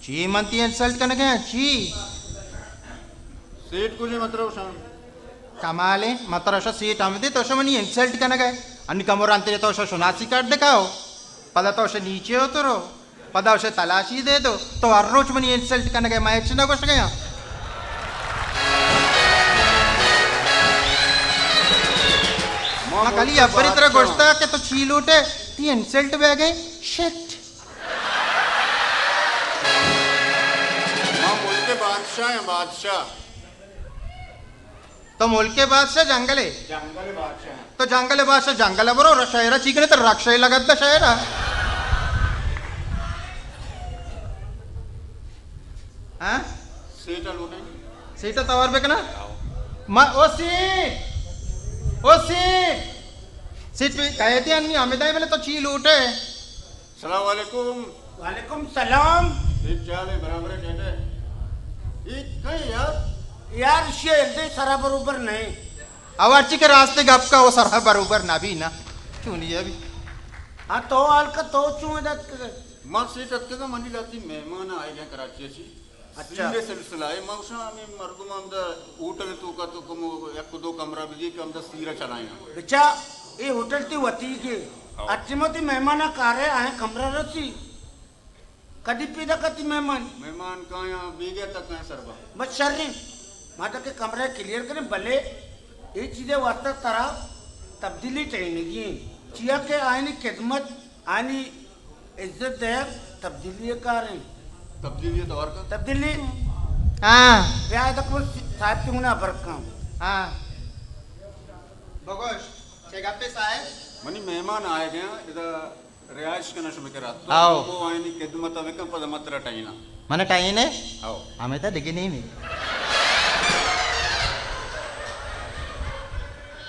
چی من تی انسلٹ کنگے؟ چی؟ سیٹ کجے مطلب شان؟ کمالے، مطلب شا سیٹ ہمیں دے تو شا منی انسلٹ کنگے۔ انی کمور انترے تو شا شناسی کارڈ دکھاؤ۔ پدا تو شا نیچے اترو۔ پدا اسے تلاشی دے دو، تو ہر روچ منی انسلٹ کنگے، میں ہچ نہ گوشگے ہاں۔ ما کلی ابری طرح گوشتا کہ تو چی لوٹے، تی انسلٹ بہ گئے، شٹ۔ ما ملک بادشاہ ہیں، بادشاہ۔ تو ملک بادشاہ جنگل ہے؟ جنگل بادشاہ۔ تو جنگل بادشاہ جنگل برو، شہر چیکنے تو رکشے لگت دا شہر۔ ہاں؟ سیٹا لوٹے۔ سیٹا توار بکنا؟ ما، او سیٹ! او سیٹ! سیٹ پہ کہتے ہیں نہیں، ہمیں دائیں بلے تو چی لوٹے؟ السلام علیکم۔ وعلیکم سلام۔ ٹھیک چال ہے، برابر ہے، ٹھیک ہے۔ یہ کہیں یار؟ یار، شی دے سرا بروبر نہیں۔ او ہرچی کہ راستے گپ کا، وہ سرا بروبر نہ بھی نا۔ چونی ہے بھی۔ ہاں، تو حال کا تو چون دت کے؟ ما سیٹ اتکگاں، منی لہتی مہمان آئیگاں کراچی ءَ چی۔ اچھا۔ سیر ءِ سلسلہ ءَ ما گوشاں ہمے مردم ہمدا ہوٹل ءِ توکا تو کمو یک دو کمرہ بدی کہ ہمدا سیر ءَ چلائیناں۔ بچا، اے ہوٹل تئی وتیگے۔ ہاں۔ ہر ٹیم ءَ تئی مہماناں کارے، آیاں کمرہ رسی۔ کدی پیداک اتی مہمان؟ مہمان کایاں بیگہ تک کایاں سربا۔ بس شریں۔ ما تک کمرہ کلیئر کریں، بلے اے چیزے واسطہ ترا تبدیلی ٹہینگی ایں۔ چیا کہ آیانی خدمت، آیانی عزت دئیگ تبدیلی ءِ کار ایں۔ تبدیلی ءِ دور کا؟ تبدیلی؟ ہاں۔ بیا ادک من صاحب تئی گونا ہبر کاں۔ ہاں۔ بگوش، چے گپے صاحب؟ منی مہمان آئیگاں، ادا رہائش کناں شمے کرا۔ تو ہاؤ۔ ہمو آیانی خدمت ءَ بکن، پدا ما ترا ٹہیناں۔ من ٹہینے؟ ہاؤ۔ ہمے تا دگہ نیمے۔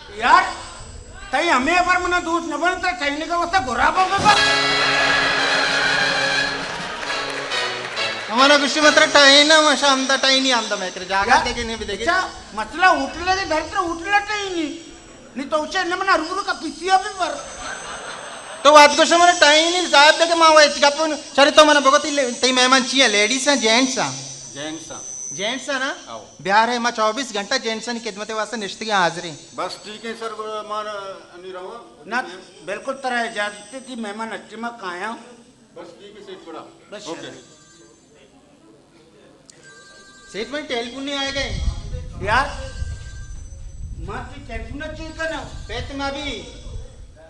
یار، تئی ہمے ہبر منا دوست نہ بنت، تئی ٹہینگ ءِ واسطہ گرابا ببر۔ ہمارا گوشی متر ٹہینا، ما شام دا ٹہینی، ہم دا میں کر جاگا یار، دگہ نیمے دگہ۔ اچھا، مسئلہ ہوٹل ءِ، در ترا ہوٹل ءَ ٹہینی۔ نی تو چے نہ منا رورو کا پی سی ءَ ببر۔ تو وت گوش من ٹہینی صاحب دگہ ما وہ ہچ گپ نہ۔ چرے تو منا بگو تئی لے-، تئی مہمان چی ایں؟ لیڈیز ایں، جینٹس ایں؟ جینٹس ایں۔ جینٹس ایں نا؟ آؤ۔ بیار ہے، ما چوبیس گھنٹہ جینٹس ءِ خدمت ءِ واسطہ نشتگیں حاضر ایں۔ بس ٹھیک ہے سر، ما انی رواں۔ نہ، بالکل ترا اجازت ہے، تئی مہمان اچ ما کایاں۔ بس ٹھیک ہے سیٹ پڑا۔ بس اوکے۔ شر۔ سیٹ منی ٹیلیفون نہیں آئے گئے۔ یار، ما تئی ٹیلیفون چیک کرنا۔ پت ما بھی۔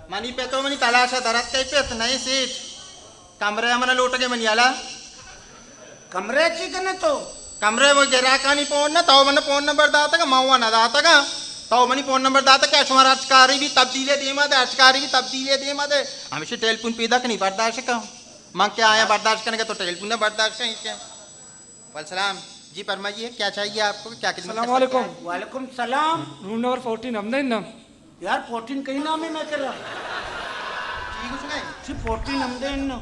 منی پت و منی تلاشا درت کئی پت نہیں سیٹ۔ کمرہ من لوٹ گئے منی الا۔ کمرہ چی کرنا تو؟ کمرہ وہ گراکانی فون نہ، تو من فون نمبر داتا گا، ما وہ نہ داتا گا۔ تو منی فون نمبر داتا کہ شمار اچکاری بھی تبدیلی دیما دے، اچکاری بھی تبدیلی دیما دے۔ ہمیشہ ٹیلیفون پیدا کنی برداشت کا۔ من کیا آیا برداشت کرنے کا، تو ٹیلیفون نہ برداشت کریں کیا؟ وعلیکم السلام۔ جی فرمائیے، کیا چاہیے آپ کو، کیا خدمت کر سکتے ہیں؟ السلام علیکم۔ وعلیکم السلام۔ روم نمبر فورٹین ہم دے نا۔ یار، فورٹین کئی نام ہے میں کرا؟ ٹھیک اس نے۔ جی، فورٹین ہم دے نا۔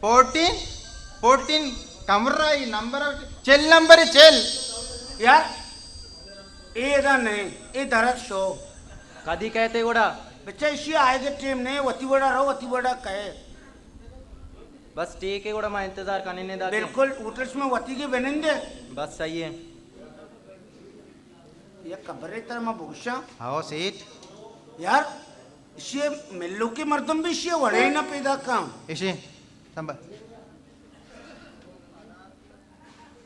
فورٹین؟ فورٹین کمرہ ہی نمبر، چل نمبر ہے، چل۔ یار، اے دا نہیں، اے درد شو۔ کدی کہتے گوڑا؟ بچہ، اشی آئے گے ٹیم نہیں، وتی وڑا رہو، وتی وڑا کہے۔ بس ٹھیک ہے، گڑا ما انتظار کنیں نے داتے۔ بالکل، ہوٹل شما وتی کے بنندے۔ بس صحیح ہے۔ یک خبرے ترا ما بگوشاں۔ How set. یار، اشی ملوکی مردم بھی اشی وڑے نہ پیدا کاں۔ اشی، سنبھال۔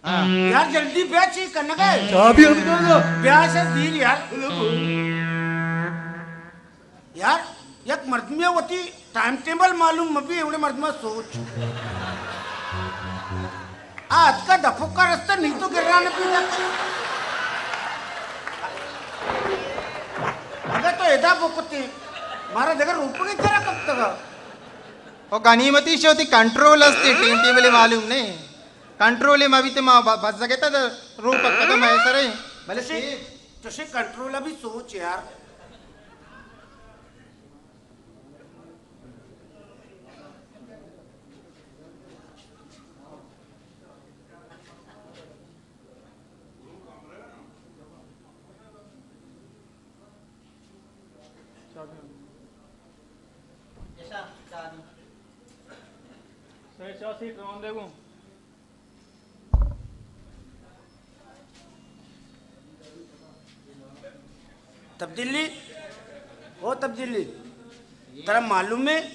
ہاں۔ یار جلدی بیا، چی کنگا ئے؟ چابی ہم دے نا۔ بیا سے دیر یار۔ یار، یک مردمے وتی ٹائم ٹیبل معلوم مبی، اوڑے مردمے سوچ۔ آ اتکا دپکا رستہ نی تو گران پیدا کن۔ اگہ تو ادا بکتے، مارا دگہ روپگے ترا کپتگا۔ او غنیمتی شو تی کنٹرول استے، ٹائم ٹیبل معلوم نہیں۔ کنٹرول ما بیتے ما ب-، بزگتا در رو پکتا میں سرے۔ بلے چشے، چشے کنٹرول بھی سوچ یار۔ تبدیلی، او تبدیلی، ترا معلوم ہے،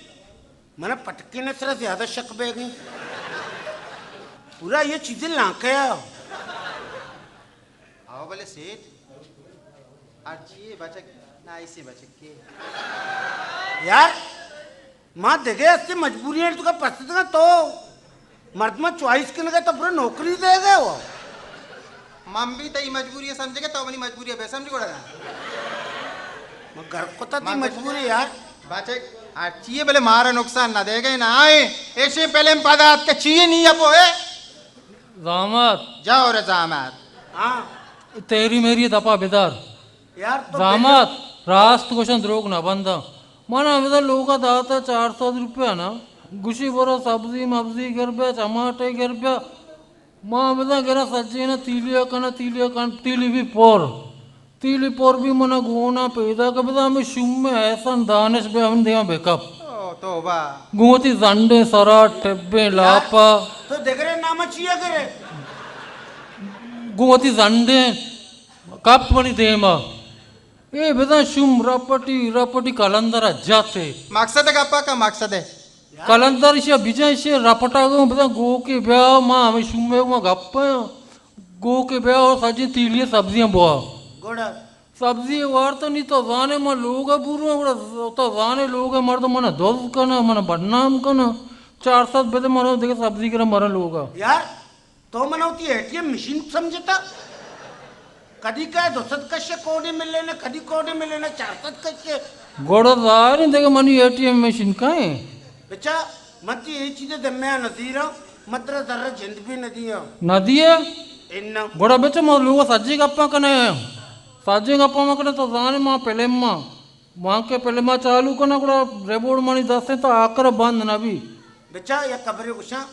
منا پٹکے نہ سرا زیادہ شک بہ گئی۔ پورا یہ چیزیں لانکیا۔ آؤ بلے سیٹ، ہرچی بچک، نہ ایسے بچک کے۔ یار، ما دگہ ہستے مجبوری ہیں تو کا پستگا تو مردمہ چوائس کنگا تو پورا نوکری دے گئے ہو۔ من بھی تئی مجبوری سمجھ گئے، تو منی مجبوری بے سمجھ گوڑا۔ من گھر کو تا تئی مجبوری یار۔ بچک، ہرچی بلے مارا نقصان نہ دے گئے نہ آئے۔ ایسے پہلے ہم پدا آت کے چیئے نہیں اپو ہے۔ زامات۔ جاؤ رے زامات۔ ہاں۔ تیری میری دپا بدار۔ یار تو زامات، راست گوشن دروگ نہ بنداں۔ من ہمدا لوگا داتا چار سد روپیہ نا۔ گوشی برو سبزی مبزی گر بیا، چماٹے گر بیا۔ ما ہمدا گرا سجینا تیلیا کنا، تیلیا کن، تیلی بھی پور۔ تیلی پور بھی منا گونا پیدا کہ بدا ہمیں شوم میں احسن دانش بے ہم دیاں بے کپ۔ او، توبہ۔ گوں وتی زنڈیں سرا ٹبیں لاپا۔ تو دگرے نام چیا کرے؟ گوں وتی زنڈیں کپت منی دیما۔ اے بزاں شوم رپٹی رپٹی کلندر ءَ جت اے۔ مقصد ءِ گپا کن، مقصد ءِ۔ کلندر ایشی ءَ بجن، ایشی ءِ رپٹا گوں بزاں گوکے بیا، ما ہمے شوم ءَ ما گپ ءَ آں۔ گوکے بیا اور سجیں تیلی ءِ سبزیاں بوا۔ گڑا؟ سبزی وارت نی تو زانے ما لوگ ءَ برو، گڑا تو زانے لوگ ءِ مردم منا دز کنا، منا بدنام کنا۔ چار سد بدے مرو دگہ سبزی گرا مرا لوگ ءَ۔ یار، تو من وتی اے ٹی ایم مشین سمجھتا؟ کدی کئے دو سد کشے کوڈے ملے نہ، کدی کوڈے ملے نہ، چار سد کشے۔ گڑا ظاہر ایں دگہ منی اے ٹی ایم مشین کئے؟ بچا، من تی اے چیزے دمے ءَ نزیراں، من ترا زر جند بھی نہ دیاں۔ نہ دیے؟ اناں۔ گڑا بچا ما لوگ ءَ سجی گپاں کنے، سجی گپاں ما کنے تو زانے ما پلم ما، ما کہ پلم ما چالو کنا گڑا ریبوڑ منی دستیں تو آکر بند نہ بی۔ بچا یک خبرے گوشاں،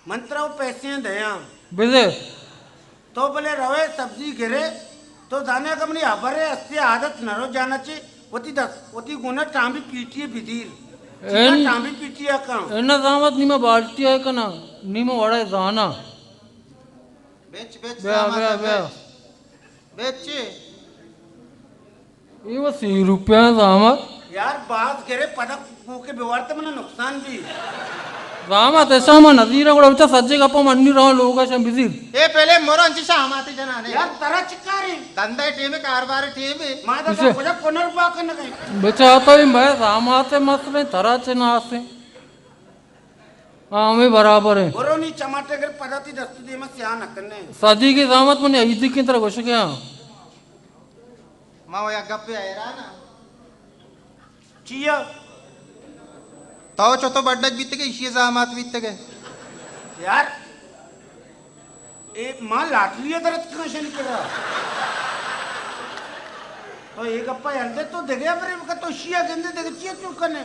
من ترا او پیسے دیاں۔ بزے۔ تو بلے روے سبزی گرے، تو زانے اگہ منی ہبرے ہستے عادت نہ رو جانا چے، وتی دس، وتی گونا ٹامبی پیٹی بدیر۔ چیزا این-، ٹامبی پیٹی کن۔ اینا زامت نیمہ بالٹی ءَ کنا، نیمہ وڑا زانا۔ بچ، بچ، بیا، زامت بیا، بچ۔ بیا۔ بچ۔ اے و سی روپیہ زامت۔ یار، باز گرے، پدا گوکے بوارت منا نقصان بی۔ زامت ایسا ما نزیر گڑا بچا سجے گپا منی رہا لوگا شم بزیر۔ اے پہلے مرو انچی شاماتے جنانے۔ یار، ترا چکارے؟ دندہ ٹیم، کاروبار ٹیم۔ ما دا اسے کجا کنر پاک نہ گئی۔ بچا تو ہی میں زاماتے مسئلے ترا چناسے۔ ہاں، ہمیں برابر ہیں۔ برو نی چماٹے گر پدا تی دست دیما سیاہ نہ کنے۔ سجی کی زامت منی عیدی کی طرح گوشگیا۔ ما و یک گپے حیران آں۔ چیا؟ تو چو تو بڈک بیتگے، ایشی زامات بیتگے۔ یار، اے ما لاٹری ءَ درت کن شنی کرا۔ تو اے گپا یل دے، تو دگہ برے بکا، تو ایشی گندے دگہ چیا چو کنے؟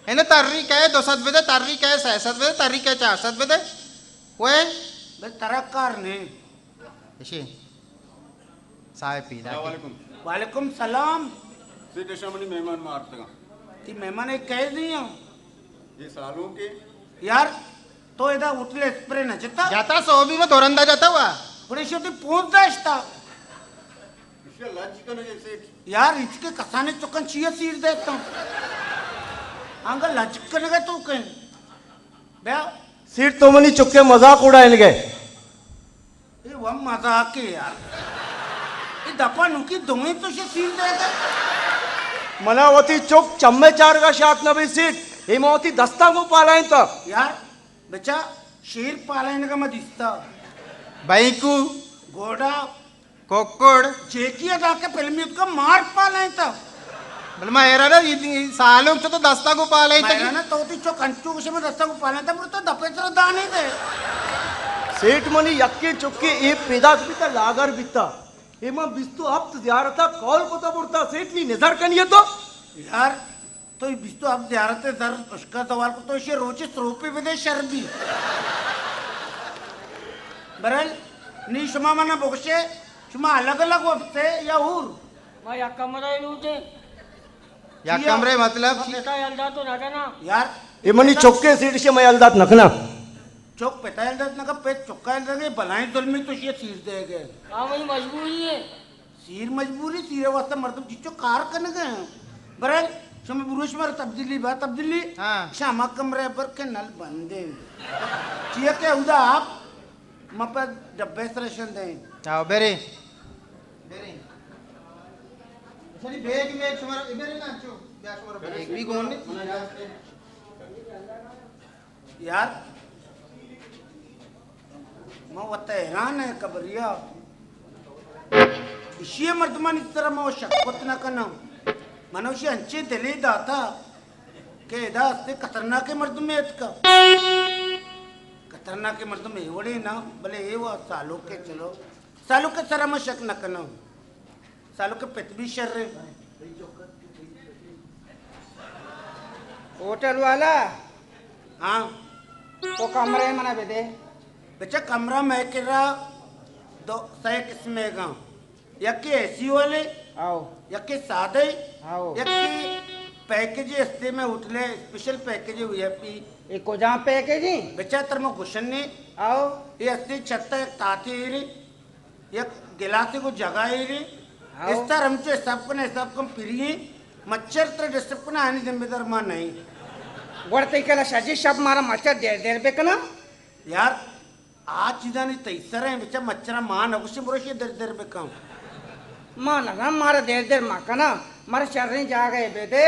انہ تری کئے دو سد بدے، تری کئے سئے سد بدے، تری کئے چار سد بدے۔ وے؟ بل ترا کار نے۔ اشی۔ صاحب پیدا السلام علیکم۔ وعلیکم سلام۔ سیٹھ، ایشاں منی مہمان مارتگاں۔ تی مہمان ایک کئے دیاں؟ یہ سالوں کے۔ یار، تو ادا ہوٹل اسپرے نہ جتا؟ جتا، سو بھی میں دورندا جتا ہوا۔ بڑے شو تی پونز داشتا۔ ایشی لج کنگے سیٹھ۔ یار، اس کے کسانے چکن چیئے سیر دیتا۔ آنگا لج کنگے تو کہیں۔ بیا۔ سیٹھ، تو منی چکے مذاق اڑائینگے۔ اے و مذاقے یار۔ اے دپا نوکی دوئیں تو شے سیر دے دے۔ منا وتی چک چمے چارگا شات نہ بی سیٹھ۔ اے ما وتی دستاں گوں پالائینتا۔ یار، بچا، شیر پالائینگا ما دیستا۔ بینکو۔ گوڈا۔ ککڑ۔ جیکی ادا کے فلمی اتکا مار پالائینتا۔ بل ما حیران آں، اے سالونک چو تو دستا گوں پالائینتا۔ ما حیران آں، تو تی چک انچو گوشے من دستا گوں پالائینتا، پر تو دپے ترا دانے دے۔ سیٹھ، منی یکیں چکے اے پیداک بیتا، لاگر بیتا۔ اے من بیست و ہپت زیارتا کول کتا برتا، سیٹھ نی نظر کنی تو۔ یار، تو اے بیست و ہپت زیارت ءِ زر اشکا سوال کتو، ایشی روچے سروپے بدے شر بی۔ برل، نی شما منا بگشے، شما الگ الگ وپتے یا ہور؟ ما یک کمرہ ءَ لوٹیں۔ یک کمرے مطلب؟ ما پتا یلدا تو نہ کنا۔ یار، اے منی چکے سیٹھ، ایشی ما یلدات نہ کنا۔ چک پتا یلدات نہ کنا، پت چکا یلدا گے، بلائیں ظلمی تو ایشی سیر دے گے۔ ہاں، منی مجبوری ہے۔ سیر مجبوری، سیر واسطہ مردم چیچو کار کنگا۔ برل، شما برو شما تبدیلی با تبدیلی۔ ہاں۔ شما کمرے پر کے نل بندے۔ چیا کہ اودا آپ ما پہ ڈبے سر شندے۔ آو، برے۔ برے۔ چلی بیگ میگ شما، برے نا چو۔ بیا شما بیگ بھی گون نہیں۔ یار، من وت حیران ءَ قبریا۔ ایشی ءِ مردمانی سرا من شک کت نہ کناں۔ من ایشی انچیں دلے داتا کہ ادا استے خطرناکیں مردمے اتکا۔ خطرناکیں مردم اے وڑے نہ، بلے اے وا سالوکے چلو۔ سالوکے سرا من شک نہ کناں۔ سالوک ءِ پت بھی شر ہے۔ ہوٹل والا۔ ہاں۔ تو کمرے منا بدے۔ بچہ کمرہ میں کرا دو سئے قسمے گا۔ یکے اے سی والے۔ آؤ۔ یکے سادے۔ آؤ۔ یکے پیکج ہستے میں ہوٹل ہے، اسپیشل پیکج ہے، وی آئی پی۔ اے کجام پیکج ہیں؟ بچا تر میں گوشن نے۔ آؤ۔ اے ہستے چھتا یک تاتے ایرے، یک گلاسے کو جگہ ایرے۔ آؤ۔ استر ہم چو حساب کن، حساب کن پری ہیں۔ مچھر تر ڈسٹرب کنا، آنی ذمہ دار ما نہیں۔ گوڑ تئی کلا شجی شب مارا مچھر دیر دیر بکنا۔ یار، آ چیزانی تئی سر ہیں، بچا مچھرا ما نہ گوشیں بروشی در در بکن۔ ما نہ گم، مارا دیر دیر ما کنا، مارا شریں جاگہ بدے،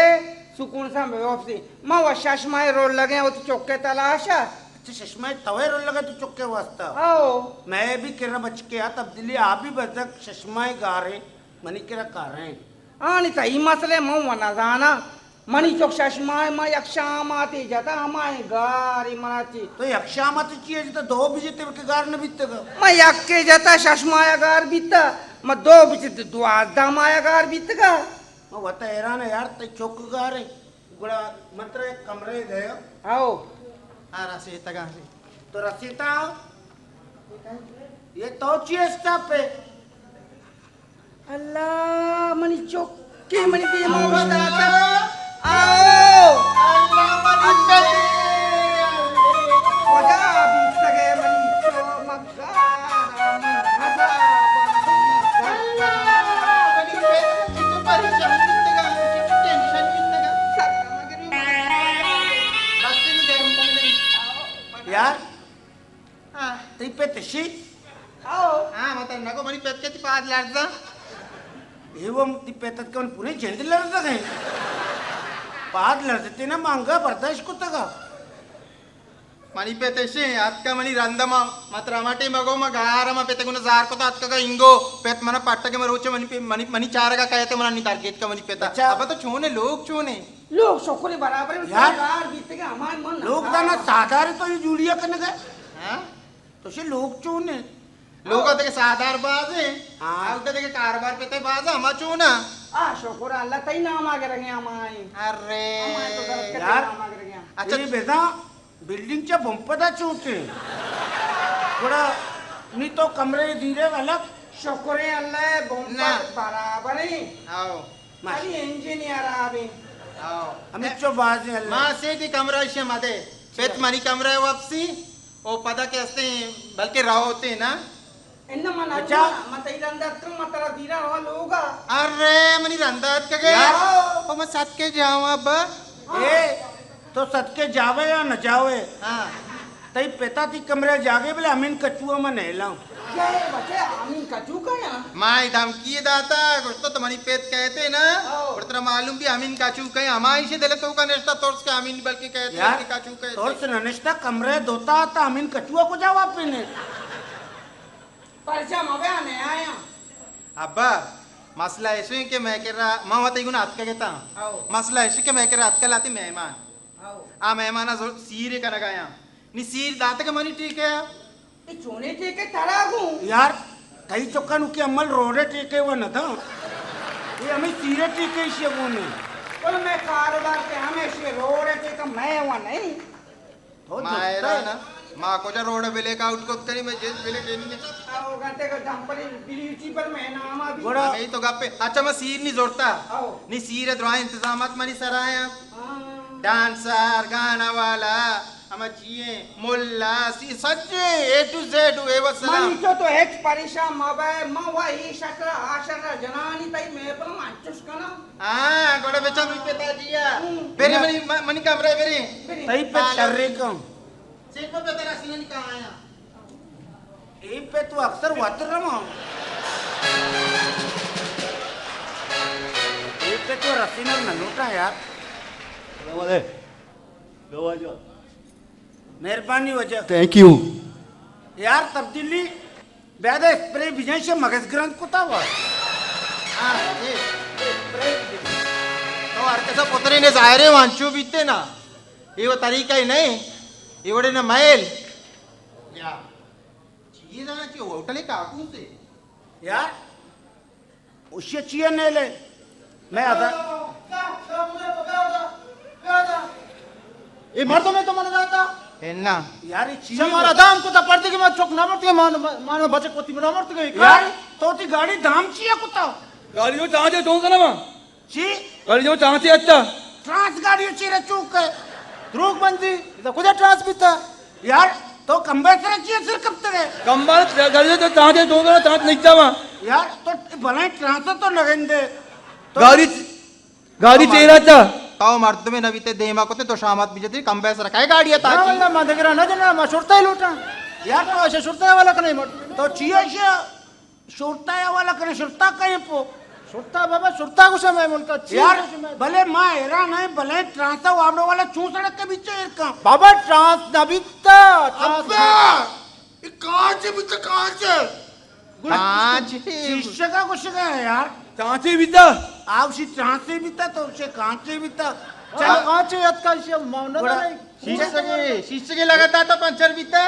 سکون سان بے وپسی۔ ما و شش ماہ رول لگے، او تو چکے تلاشا۔ اچھا، شش ماہ توے رول لگا تو چکے واسطہ؟ آؤ۔ میں بھی کرا بچکے آ تبدیلی آ بھی بزگ شش ماہ گاریں، منی کرا کاریں۔ آنی تئی مسئلہ من و نزاناں۔ منی چک شش ماہ ما یک شام آتے جتا ہمائیں گاری منا چی۔ تو یک شام آتے چی جتا دو بجے تے کہ گار نہ بیتگا؟ ما یک کے جتا شش ماہ گار بیتا، ما دو بجے تے دوازدہ ماہ گار بیتگا۔ ما وتا حیران یار، تئی چک گارے، گڑا من ترا یک کمرے دے۔ آؤ۔ آ رسیتگا۔ تو رسیتا؟ یہ تو چی اسٹاپ ہے؟ اللہ، منی چکے منی دیما اوشتاتا۔ آؤ۔ اللہ، منی چکے۔ کجا بیتگے منی چو مکارا، من عذاب۔ اللہ، منی چکے پریشان بیتگا، ٹینشن بیتگا۔ بس نہیں گرم پڑ گئی۔ یار، ہاں۔ تئی پت اشی؟ ہاں، ما ترا نگو منی پت کہ تئی پاد لرزا۔ اے وہ تئی پت ات کہ من پونے جند لرزا گئے۔ پاد لرزتے نا، ما انگا برداشت کتگا۔ منی پت اشی، اتکا منی رندا ما، ما ترا ما ٹیم گو، ما گار ما پت گنا زار کتا اتکا انگو، پت منا پٹا کہ ما روچے منی پہ، منی، منی چارگا کہتے منا نی درگیت کا منی پتا۔ اچھا۔ ابا تو چونے لوگ چونے؟ لوگ شکر برابر ہیں، یار۔ سردار بیتے کہ ہمارے من لوگ نہ دانا سردار۔ سادار تو یہ جولیا کرنے گئے۔ ہاں؟ تو شے لوگ چون ہیں؟ لوگ آتے کہ سادار باز ہیں۔ ہاں۔ آتے کہ کاروبار پہ تے باز ہیں، ہما چون ہیں؟ آ، شکر اللہ، تئی نام آگے رہے ہمائیں۔ ارے۔ ہمائیں تو درد کے یار، نام آگے رہے ہیں۔ اچھا۔ یہ بیدا بلڈنگ چا بمپدا چوٹے۔ گڑا نی تو کمرے دیرے غلط۔ شکر اللہ، بمپد نہ۔ برابر ہیں۔ آؤ۔ ماشاءاللہ۔ خالی انجن خراب ہیں۔ آؤ۔ ہمیں چو باز ہیں اللہ۔ ما سے دی کمرہ شے مدے۔ پت منی کمرہ واپسی۔ او پدا کہ ہستے ہیں، بلکہ راہ ہوتے ہیں نا۔ انہ من اچھا۔ من تئی رندا اتکم، من ترا دیرا رواں لوگا۔ ارے، منی رندا اتکگے؟ یار۔ او من سد کے جاواں ابا۔ اے، تو سد کے جاوے یا نہ جاوے؟ ہاں۔ تئی پتا تئی کمرے جاگے بلے امین کچوا من نیلاں۔ یہ بچے امین کچو کا یا؟ ما اے دھمکی داتا، گوشتا تو منی پت کہتے نا، او۔ اور ترا معلوم بھی امین کچو کا، ہمائی سے دل تو کا نشتا ترس کے امین بلکہ کہتے یار، بلکہ کچو کہتے۔ ترس نہ نشتا، کمرے دوتا تا امین کچوا کو جواب پینے۔ پرچا مبیا نہ آیا۔ ابا، مسئلہ ایسے ہیں کہ میں کرا، ما وتی گنا اتکگتا۔ آؤ۔ مسئلہ ایسے کہ میں کرا اتکا لاتی مہمان۔ آؤ۔ آ مہمانا زور، سیر کنگایا۔ نی سیر داتا کہ منی ٹھیک ہے۔ اے چونے ٹھیک ہے ترا گوں؟ یار، تئی چکا نو کہ عمل روڈے ٹھیک ہے وہ نہ تھا۔ یہ ہمیں سیرے ٹھیک ہے، اسی گوں نے۔ پر میں کاروبار کے ہمیشہ روڈے ٹھیک ہے، میں وہ نہیں۔ تو ما درست ہے۔ حیران ہاں، ما کجا روڈ بلیک آؤٹ کت کنی، میں جیت بلیک نہیں۔ او گھنٹے کو ڈمپری بلیوٹی پر میں نام آ بھی۔ گڑا ہمیں تو گپے۔ اچھا، میں سیر نہیں زورتا۔ آؤ۔ نی سیر درائیں انتظامات منی سر آیا۔ ہاں۔ ڈانسر، گانا والا، ہما چیئے، ملا، سی سجے، اے ٹو زیڈ، اے وسلام۔ من تو تو ہچ پریشان مبے، من وہی شکر آشر جنانی تئی میں پر من چش کنم۔ ہاں، گڑا بچا بھی پتا جیا۔ ہوں۔ برے منی، م-، منی کمرہ برے۔ برے۔ تئی پہ شرے کم۔ سیٹ پہ پتا رسینا نکاح آیا۔ اے پہ تو اکثر واتر رما۔ اے پہ تو رسینا نہ لوٹا یار۔ السلام علیکم۔ مہربانی واجہ۔ Thank you. یار تبدیلی۔ بیادے اسپرے بجن شے مغز گرند کتا وا۔ ہاں، جی۔ تو ہر کسا پترے نے ظاہرے وانچو بیتے نا۔ یہ وہ طریقہ ہی نہیں۔ یہ وڑے نہ مائل۔ یا۔ چیز آنا چی ہوٹل کاکو سے۔ یار، اشی چیئے نیلے؟ میں ادا۔ اے مردم ہے تو من داتا؟ اے نا۔ یار، یہ چیئے؟ شمارا دام کو تا پڑتے کہ میں چوک نہ مرتے، مان، مان بچے کوتی نہ مرتے کہ یار، تو تی گاڑی دام چیئے کتا؟ گاڑی جو چاہتے تو سنا ما۔ چی؟ گاڑی جو چاہتے اچھا۔ ٹرانس گاڑی چیرا چوک ہے۔ دروگ بندی، ادا کجا ٹرانس بیتا؟ یار، تو کمبے سرا چیئے سر کپتگے؟ کمبا گاڑی تو تانتے دو گنا تانت نہیں تاوا۔ یار، تو بلائیں ٹرانس تو نگندے۔ تو گاڑی، گاڑی تو چیرا تا۔ تو مردمے نبیتے دیما کتے تو شامات بجتی کمبے سرا کئے گاڑی ہے نہ تاکی؟ واللہ ما دگرا نہ جنا، ما شرطہ ہی لوٹا۔ یار، تو ایسے شرطہ والا کنے مر۔ تو چیئے ایسے؟ شرطہ ءِ حوالہ کنے، شرطہ کئے پو؟ شرطہ بابا، شرطہ گوشے مئے ملک ءَ چی یار، گوشے مئے؟ بلے ما حیران ہیں، بلے ٹرانس ءَ وابڑو والا چون سڑک ءَ بیچ ایر کن؟ بابا، ٹرانس نہ بیتا، ٹرانس ابا، نہ اے کانچ بیتا، کانچ۔ گوشے کانچ۔ شیشہ کا گوشے گا یار۔ کانچ بیتا۔ آو شی ٹرانس بیتا تو شے کانچ بیتا۔ چل۔ کانچ اتکا شی مونہ گڑا نہیں۔ شیشہ کے، شیشہ کے لگا تھا تو پنچر بیتا۔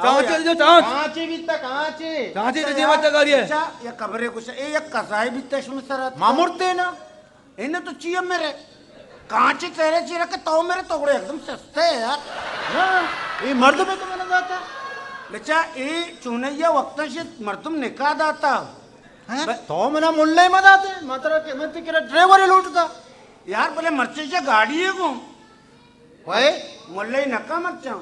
چانچے جو چانچ۔ کانچے بیتا، کانچے۔ چانچے جو دیما تک آ رہی ہے۔ اچھا، یک خبرے گوشے، اے یک قضائے بیتا شمے سرا۔ ما مرتے نا۔ انہیں تو چی ہے میرے؟ کانچے تیرے چی رکھے تو میرے تو گڑے ایک دم سستے ہے یار۔ ہاں، اے مردم ہے تو منا داتا۔ بچا، اے چونیا وقتا شے مردم نکاح داتا۔ ہاں؟ ب- تو منا ملے ما داتے، ما ترا کہ، من تے کرا ڈرائیور لوٹتا۔ یار، بلے مرچے شے گاڑی ہے کو۔ وائے؟ ملے نکا مرچاں۔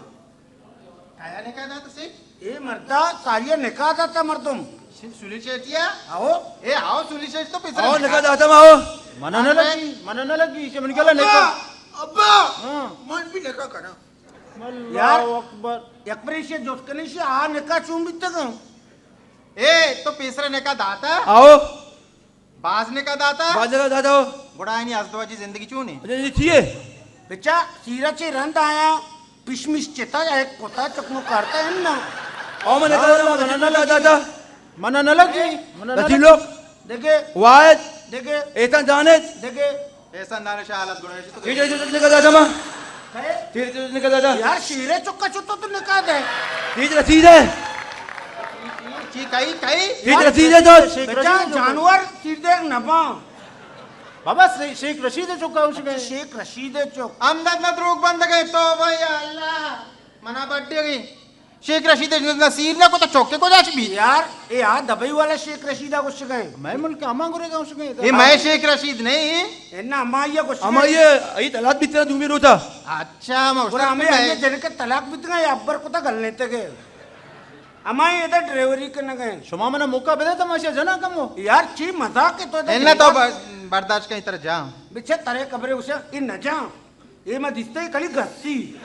کایا نکاح داتا سے؟ اے مردا ساریا نکاح داتا مردم۔ سی-، سولی چیٹیا؟ آؤ۔ اے آؤ سولی چیٹ تو پیسرا آؤ، نکاح۔ نکاح داتا ما آؤ۔ منا نہ لگی، منا نہ لگی، اسے من کلا نکاح۔ ابا، ابا، ہاں۔ من بھی نکاح کرا۔ اللہ یار، اکبر۔ یک بریشے جوت کنیشے آ نکاح چون بیتگا؟ اے تو پیسرا نکاح داتا؟ آؤ۔ باز نکاح داتا؟ باز نکاح داتا ہو۔ گڑا آئینی ازدواجی زندگی چون ہے؟ اچھا، یہ چی ہے؟ بچا، سیرا چے رند آیا، پشمش چتا یا ایک کتا چکمو کارتا ہے نا۔ او من نکاح داتا، من نہ لگی۔ من نہ لگی۔ من نہ لگی۔ لوگ۔ دیکھے۔ واحد۔ دیکھے۔ ایتن جانت۔ دیکھے۔ احسان دانش حالت گڑا ایشی تو تیز رسید نکاح داتا ما۔ کئے؟ تیز رسید نکاح داتا۔ یار شیرے چکا چتو تو نکاح دے۔ تیز رسید ہے۔ چی کئی، کئی؟ تیز رسید ہے تو۔ شیخ بچا رشید چکا۔ جانور تیر دے نبا۔ بابا شی-، شیخ رشید چکا اس اچھا، کے۔ شیخ رشید چک۔ ہمدرد نہ دروگ بندگے تو بھائی اللہ۔ منا بڈی گئی۔ شیخ رشید ءَ نصیر نہ کت، چوکے کجا چ بیت؟ یار، اے آ دبئی والا شیخ رشید ءَ گوشگ ءَ۔ مئے ملک ءَ ہما گرے گا گوشگ ءَ۔ اے مئے شیخ رشید نہیں۔ اے نہ، ہمائی ءَ گوشگ ءَ۔ ہمائی ءَ، اے طلاق بیتگ دومی روچ ءَ۔ اچھا، ما گڑا ہمے، ہمے جنک ءَ طلاق بیتگ ءَ یا ابر کتا گل نیتگ ءَ۔ ہمائی ادا ڈرائیوری کنگ ءَ۔ شما منا موقع بدے تو ما شے جنا کمو۔ یار، چی مذاق ہے تو ادا اے نہ تو جنک ب-، برداشت کن تر جا۔ بچے ترے قبرے اسے، اے نہ جا۔ اے ما دیستے کلی گسی۔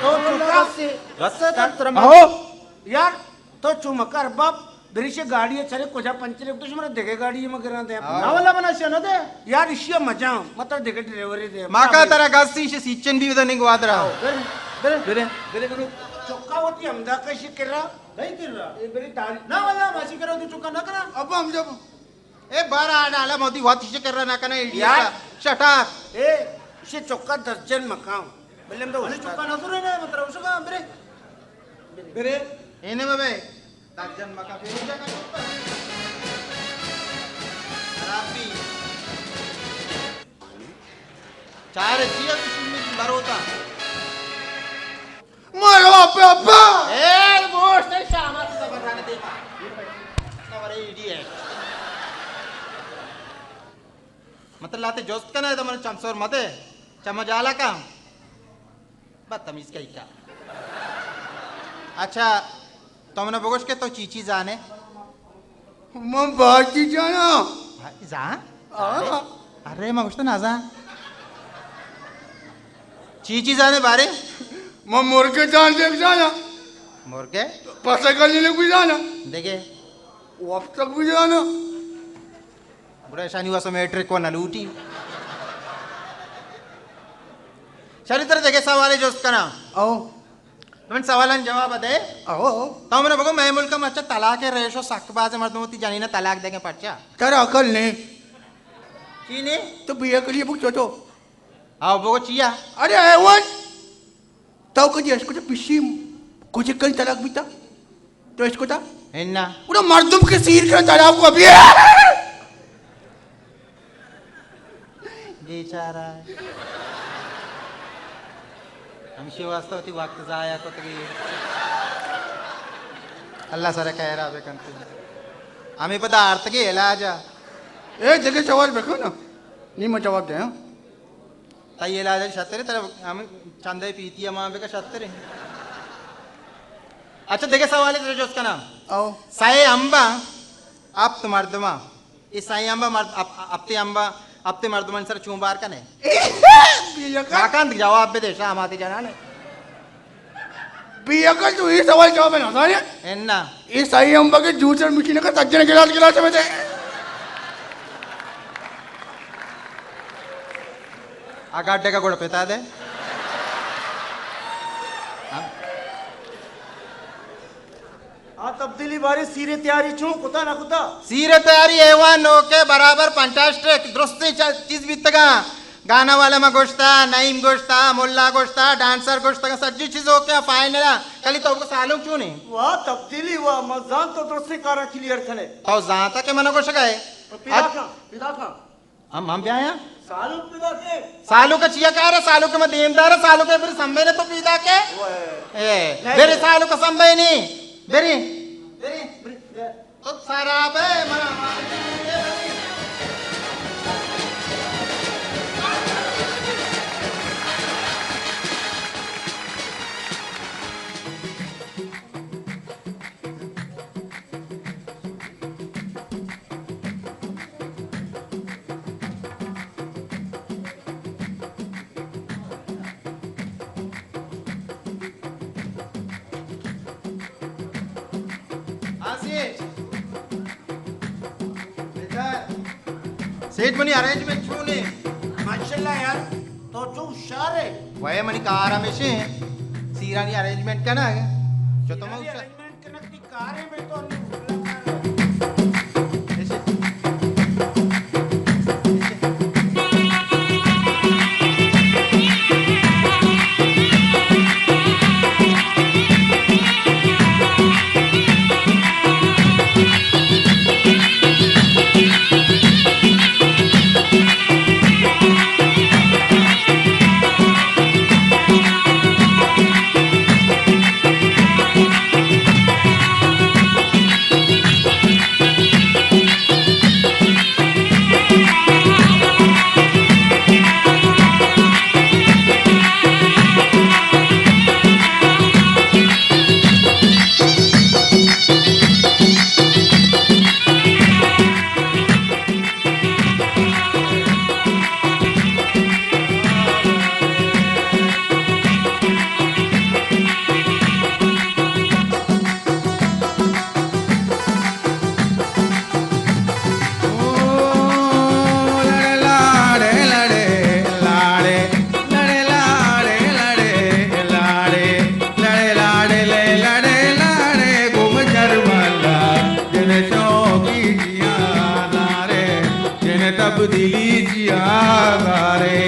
تو چکا گسی۔ گسے تر ترم۔ آہو۔ یار، تو چو مکر باب، بریشے گاڑی چرے کجا پنچر ہے، تو شمارا دگے گاڑی ما گران دے۔ آہو۔ نہ والا منا شے نہ دے۔ یار، اشیا مجا، مطلب دگے ڈرائیور دے۔ ما کا ترا گسی شے سیچن بھی ودا نہیں گوادرا۔ بلے، بلے، بلے، بلے۔ چکا ہوتی ہمدا کشی کرا۔ نہیں کرا۔ اے بری تاری۔ نہ والا ماشی کرا تو چکا نہ کرا۔ اب ہم جب اے بارا ڈالا موتی وات شکر نہ کنا ایڈیا یار۔ Shut up. اے، شے چکا درجن مکاؤں۔ بلے ہم تو ارے استاد۔ چکا نہ سرے نا، مطلب، اس کا برے۔ برے۔ اینے بابے، درجن مکا پھر جا کر۔ خرابی۔ چار چیا کسی میں بروتا۔ مارو ابا، ابا۔ اے گوشت شامات تو بتانے دے۔ نہ ورے ایڈیٹ۔ مطلب لاتے جوست کنا ہے تو من چمسور مت ہے۔ چم جالا کا۔ بدتمیز کئی کا۔ اچھا، تو منا بگوش کہ تو چی چی زانے؟ من باز چیز زاناں۔ ہاں، زان؟ ہاں۔ ارے، من گوشت نہ زان۔ چی چی زانے بارے؟ من مرگے زان دیگ زاناں۔ مرگے؟ پسے گلی نے کوئی زاناں۔ دیگے؟ وفتک بھی زاناں۔ گڑا اشانی واسطہ میٹرک کو نہ لوٹی۔ شری ترا دگہ سوالے جست کناں۔ او۔ تو من سوالان جواب دے۔ او۔ تو منا بگو، مئے ملک ءَ مرچا طلاق ءِ ریشو سک باز، مردم وتی جنین ءَ طلاق دگہ پرچا؟ ترا عقل نے۔ چی نے؟ تو بے عقلی بک چوٹو۔ آو بگو چیا؟ ارے حیوان! تو کدی اشکتا پشی کچکانی طلاق بیتا؟ تو اشکتا؟ انا۔ گڑا مردم کہ سیر کنا طلاق کو ابھی۔ بیچارہ۔ ہمشی واسطہ وتی وقت ضائع کتگی۔ اللہ سر خیرا بکنت۔ ہمیں پدا آرتگی علاج۔ اے جگہ سوال بکن نا۔ نی من جواب دے، ہاں۔ تئی علاج شترے، ترا ہم چندے پیتی مان بکا شترے۔ اچھا، دگہ سوالے ترا جست کناں۔ او۔ سئے امبا ہپت مردماں، اے سئے امبا مرد-، ہپ-، ہپتے امبا، ہپتے مردمانی سر چون بار کنے؟ بے عقل۔ ناکند جواب بدے، شاہ ماتے جنانے۔ بے عقل، تو اے سوال جواب نہ زانے؟ انا۔ اے سئے امبا کے جوسر مشین کا سجن گلاس گلاس میں دے۔ آ گاڈے کا گڑ پتا دے۔ آ تبدیلی بارے سیرے تیاری چون کتا نہ کتا؟ سیرے تیاری ایوان نوکے برابر فنٹاسٹک، درستیں چ-، چیز بیتگاں۔ گانا والا ما گوشتا، نعیم گوشتا، ملا گوشتا، ڈانسر گوشتا، سجی چیز اوکے فائنل۔ کلی تو کو سالونک چونے؟ واہ تبدیلی، واہ، من زان تو درستیں کاراں کلیئر کنے۔ تو زانتا کہ منا گوشگا ہے؟ پیدا کھاں، پیدا کھاں۔ ہم، ہم بیایاں۔ سالونک پیدا کے۔ سالونک چیا کار ہے؟ سالونک ما دیمدار ہے، سالونک بری سمبے نے تو پیدا کے۔ اوئے۔ اے، نہیں۔ بری سالونک سمبے نہیں۔ بری۔ بری۔ بری۔ تو سارا بے منا۔ ہاں سیٹھ۔ سیٹھ، منی ارینجمنٹ چون ہے؟ ماشاءاللہ یار، تو چو ہوشیار ہے۔ وے منی کار ہمیشہ ہے، سیرانی ارینجمنٹ کنگ۔ چو تو من ہوشیار۔ ارینجمنٹ کنگ تئی کار ہے، میں تو انو ہوٹل کار ہے۔ تبدیلی چیا دارے۔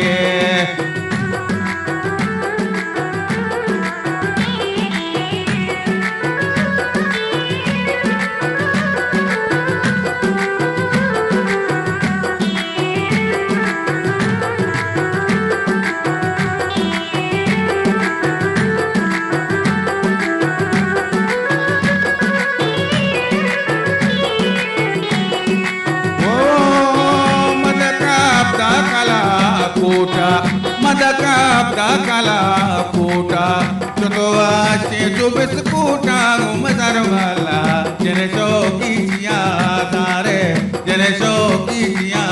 او مدکاپ دا کلا کوٹا، مدکاپ دا کلا کوٹا، چتو آشے چو بسکوٹا، گم در والا جن شوقی چیا دارے، جن شوقی چیا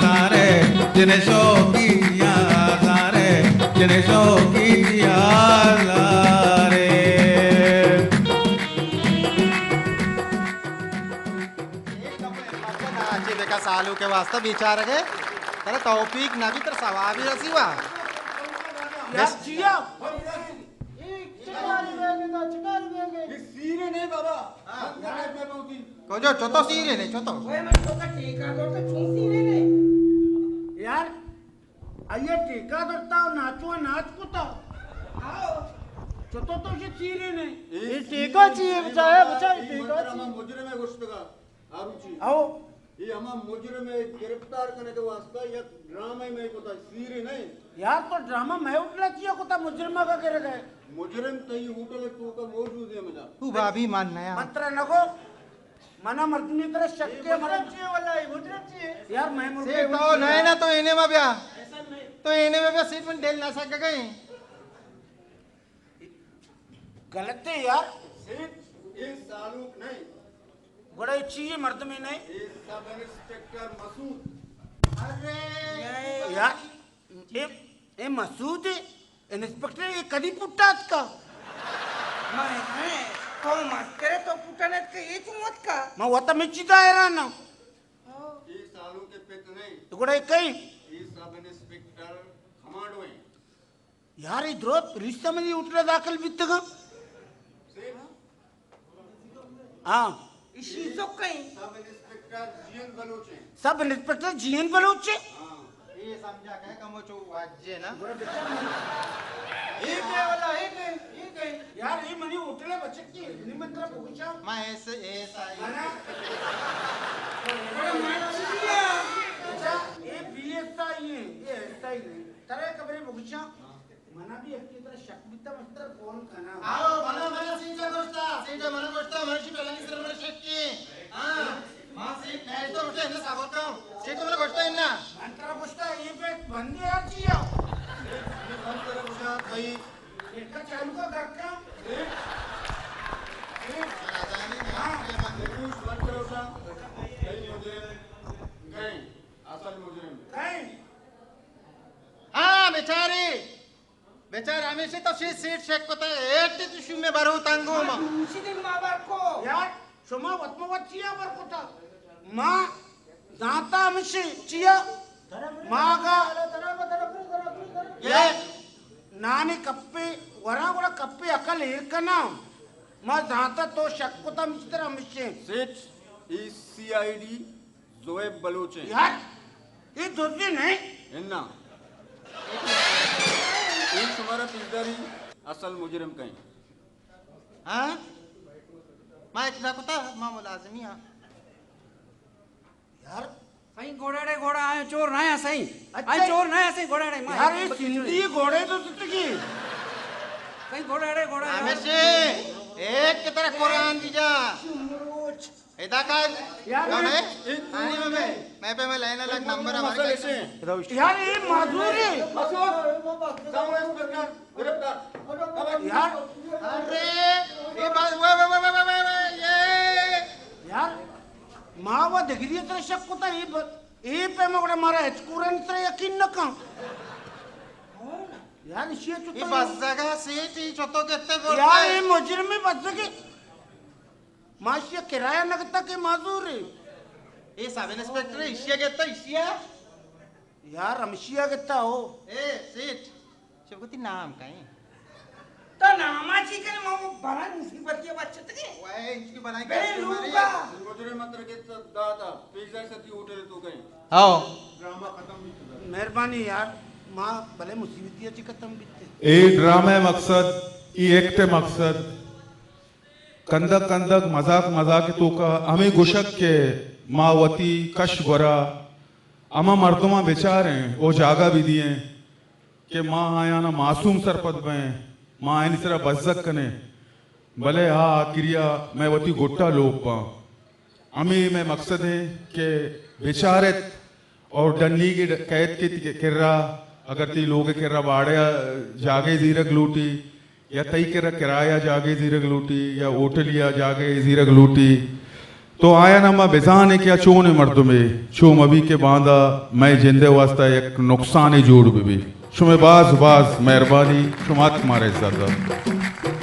دارے، جن شوقی چیا دارے، جن شوقی چیا دارے۔ ناچے دکا سالو کے واسطہ بیچارگے، ترا توفیق نہ بی، ترا ثوابی رسی وا۔ یار جیا۔ یہ سیرے نہیں بابا۔ کجو چتو سیرے نے، چتو۔ اوئے من تو کا ٹیکا دور تو چون سیرے نے؟ یار، آئیے ٹیکا درتا و ناچو ناچ کتا۔ آؤ۔ چتو تو شی سیرے نے؟ اے یہ ٹیکا چیئے بچایا، بچا، یہ ٹیکا چیئے۔ مجرم ہے گشتگا۔ آروچی۔ آؤ۔ یہ ہما مجرم ہے گرفتار کرنے کے واسطہ یک ڈرامہ میں کتا سیرے نہیں۔ یار تو ڈرامہ میں اٹھلا چیا کتا مجرمہ کا کرے گئے؟ مجرم تئی ہوٹل تو کا موجود ہے مجا۔ تو بابی مان نیا۔ من ترا نگو، منا مردمی ترا شک کے منا۔ مجرم چیئے واللہ، مجرم چیئے۔ یار میں ملک سے تو نہیں نا تو انہیں ما بیا۔ ایسا نہیں۔ تو اینے بیا سیٹ، من ڈیل نہ سکگا ایں۔ غلط ہے یار۔ سیٹ، اے سالوک نہیں۔ گڑا اے چی ہے، مردمے نہیں؟ اے سب انسپکٹر مسعود۔ ارے یار، اے، اے مسعود ہے؟ انسپکٹر، اے کدی پٹا اتکا؟ میں، میں، تو مسترے تو پٹا نہ اتکا، اے چون اتکا؟ ما وتا مچی دا حیران ہاں۔ اے سالوک ءِ پت نہیں۔ تو گڑا اے کئی؟ اے سب انسپکٹر کمانڈو ہیں۔ یار، اے درو پریشتا منی ہوٹل داخل بیتگا۔ ہاں۔ ایشی زکیں۔ سب انسپکٹر جی این بلوچ ہیں۔ سب انسپکٹر جی این بلوچ ہیں؟ ہاں۔ اے سمجھا کہ کمو چو واجے نا۔ اے کیا والا، اے کہیں، اے کہیں۔ یار، اے منی ہوٹل ہے بچک کی، نی من ترا بگوشاں۔ ما ایس، ایس آئی۔ منا؟ اچھا، اے بی ایس آئی ہے، اے ایس آئی نہیں۔ ترا خبرے بگوشاں۔ منا بھی یکے ترا شک بیتا، من ترا فون کناں۔ آؤ، منا، منا سیٹا گوشتا، سیٹا منا گوشتا، من شی پلانی سر من شکی۔ ہاں، ما سیٹ نہیں تو اٹھے، انہیں صبر کم۔ سیٹ تو منا گوشتا ہے نا۔ من ترا گوشتا، اے پہ بندی آ چیا؟ من ترا گوشتا، بھائی۔ ایک چالو کا گھر کا۔ ہاں۔ من ترا گوشتا، بھائی مجرم، گئے، اصل مجرم۔ گئے۔ ہاں، بیچاری۔ بچار ہمیشی تو شی سیٹ شک کتا، ایٹ تو شو میں برو تنگو ما۔ دوشی دن ما بر کو۔ یار، شما وت ما وت چیا بر کتا؟ ما زانتا ہمیشی چیا؟ ماگا۔ اے نانی کپے، ورا گڑا کپے عقل ایر کنا۔ ما زانتا تو شک کتا مستر ہمیشی۔ سیٹ، ای سی آئی ڈی زویب بلوچ ہیں۔ یار، اے دزی نہیں۔ انا۔ اے شمارا پیشداری اصل مجرم کہیں۔ ہاں؟ ما اچ نہ کتا، ما ملازمی ہاں۔ یار۔ سائیں گھوڑاڑے گھوڑا آئے چور نہ آیا سائیں۔ اچھا۔ آئے چور نہ آیا سائیں گھوڑاڑے ما۔ یار، اے سندھی گھوڑے تو زندگی۔ سائیں گھوڑاڑے گھوڑا آئے۔ ہمیشے ایک کی طرح قرآن دی جا۔ ادا کا یار، ہمیں؟ اے، اے، آنی میں، میں، میں پہ میں لائن الگ نمبر ہمارے مسئلہ کیسے ہیں؟ یار، اے معذور ہے۔ مسعود، کم ہے اس پر کیا؟ گرفتار۔ یار۔ ارے، اے بات، وے، وے، یہ۔ یار، ما و دگری تر شک کتا، اے ب-، اے پہ مگڑا مارا ہچ قرآن تر یقین نہ کن۔ یار، اسی چطور اے بزگا سیٹی چطور کتے بولتے؟ یار، اے مجرم بزگے۔ ما اشیا کرایہ نہ گتا کہ معذور ہے۔ اے سب انسپکٹر ہے، اشیا گتا، اشیا؟ یار، ہمشیا گتا ہو۔ اے سیٹ، چپ کتی نام کہیں؟ تو ناما چی کرے، ما وہ بڑا مصیبت یہ بچت کے۔ وہ ہے، اس کی بنائی بے کسٹمر ہے۔ لوگا۔ مجرم متر کے دادا، پیزا ستی ہوٹل تو کہیں۔ ہاؤ۔ ڈرامہ ختم بھی۔ مہربانی یار، ما بلے مصیبتی اچی ختم بیتے۔ اے ڈرامہ مقصد، ای ایکٹ مقصد، کندگ کندگ، مزاق مزاق توکا ہمے گوشگ کہ ما وتی کش گورا ہما مردماں بچاریں او جاگہ بدییں کہ ما آیانا معصوم سرپد بئیں، ما آیانی سرا بزگ کنیں، بلے آ آکریا مئے وتی گٹا لوپ باں۔ ہمے مئے مقصد ایں کہ بچارت اور ڈنیگے ڈ-، کئیت کہ تئی کرا، اگر تئی لوگ کرا باڑہ جاگہے زیرگ لوٹی یا تئی کرا کرایہ جاگہے زیرگ لوٹی یا ہوٹل یا جاگہے زیرگ لوٹی، تو آیان ہما بزانیں کہ آ چونیں مردمے، چو مبی کہ باندا مئے جندے واسطہ یک نقصانے جوڑ ببی۔ شمئے باز باز مہربانی، شما اتک مارا عزت دات۔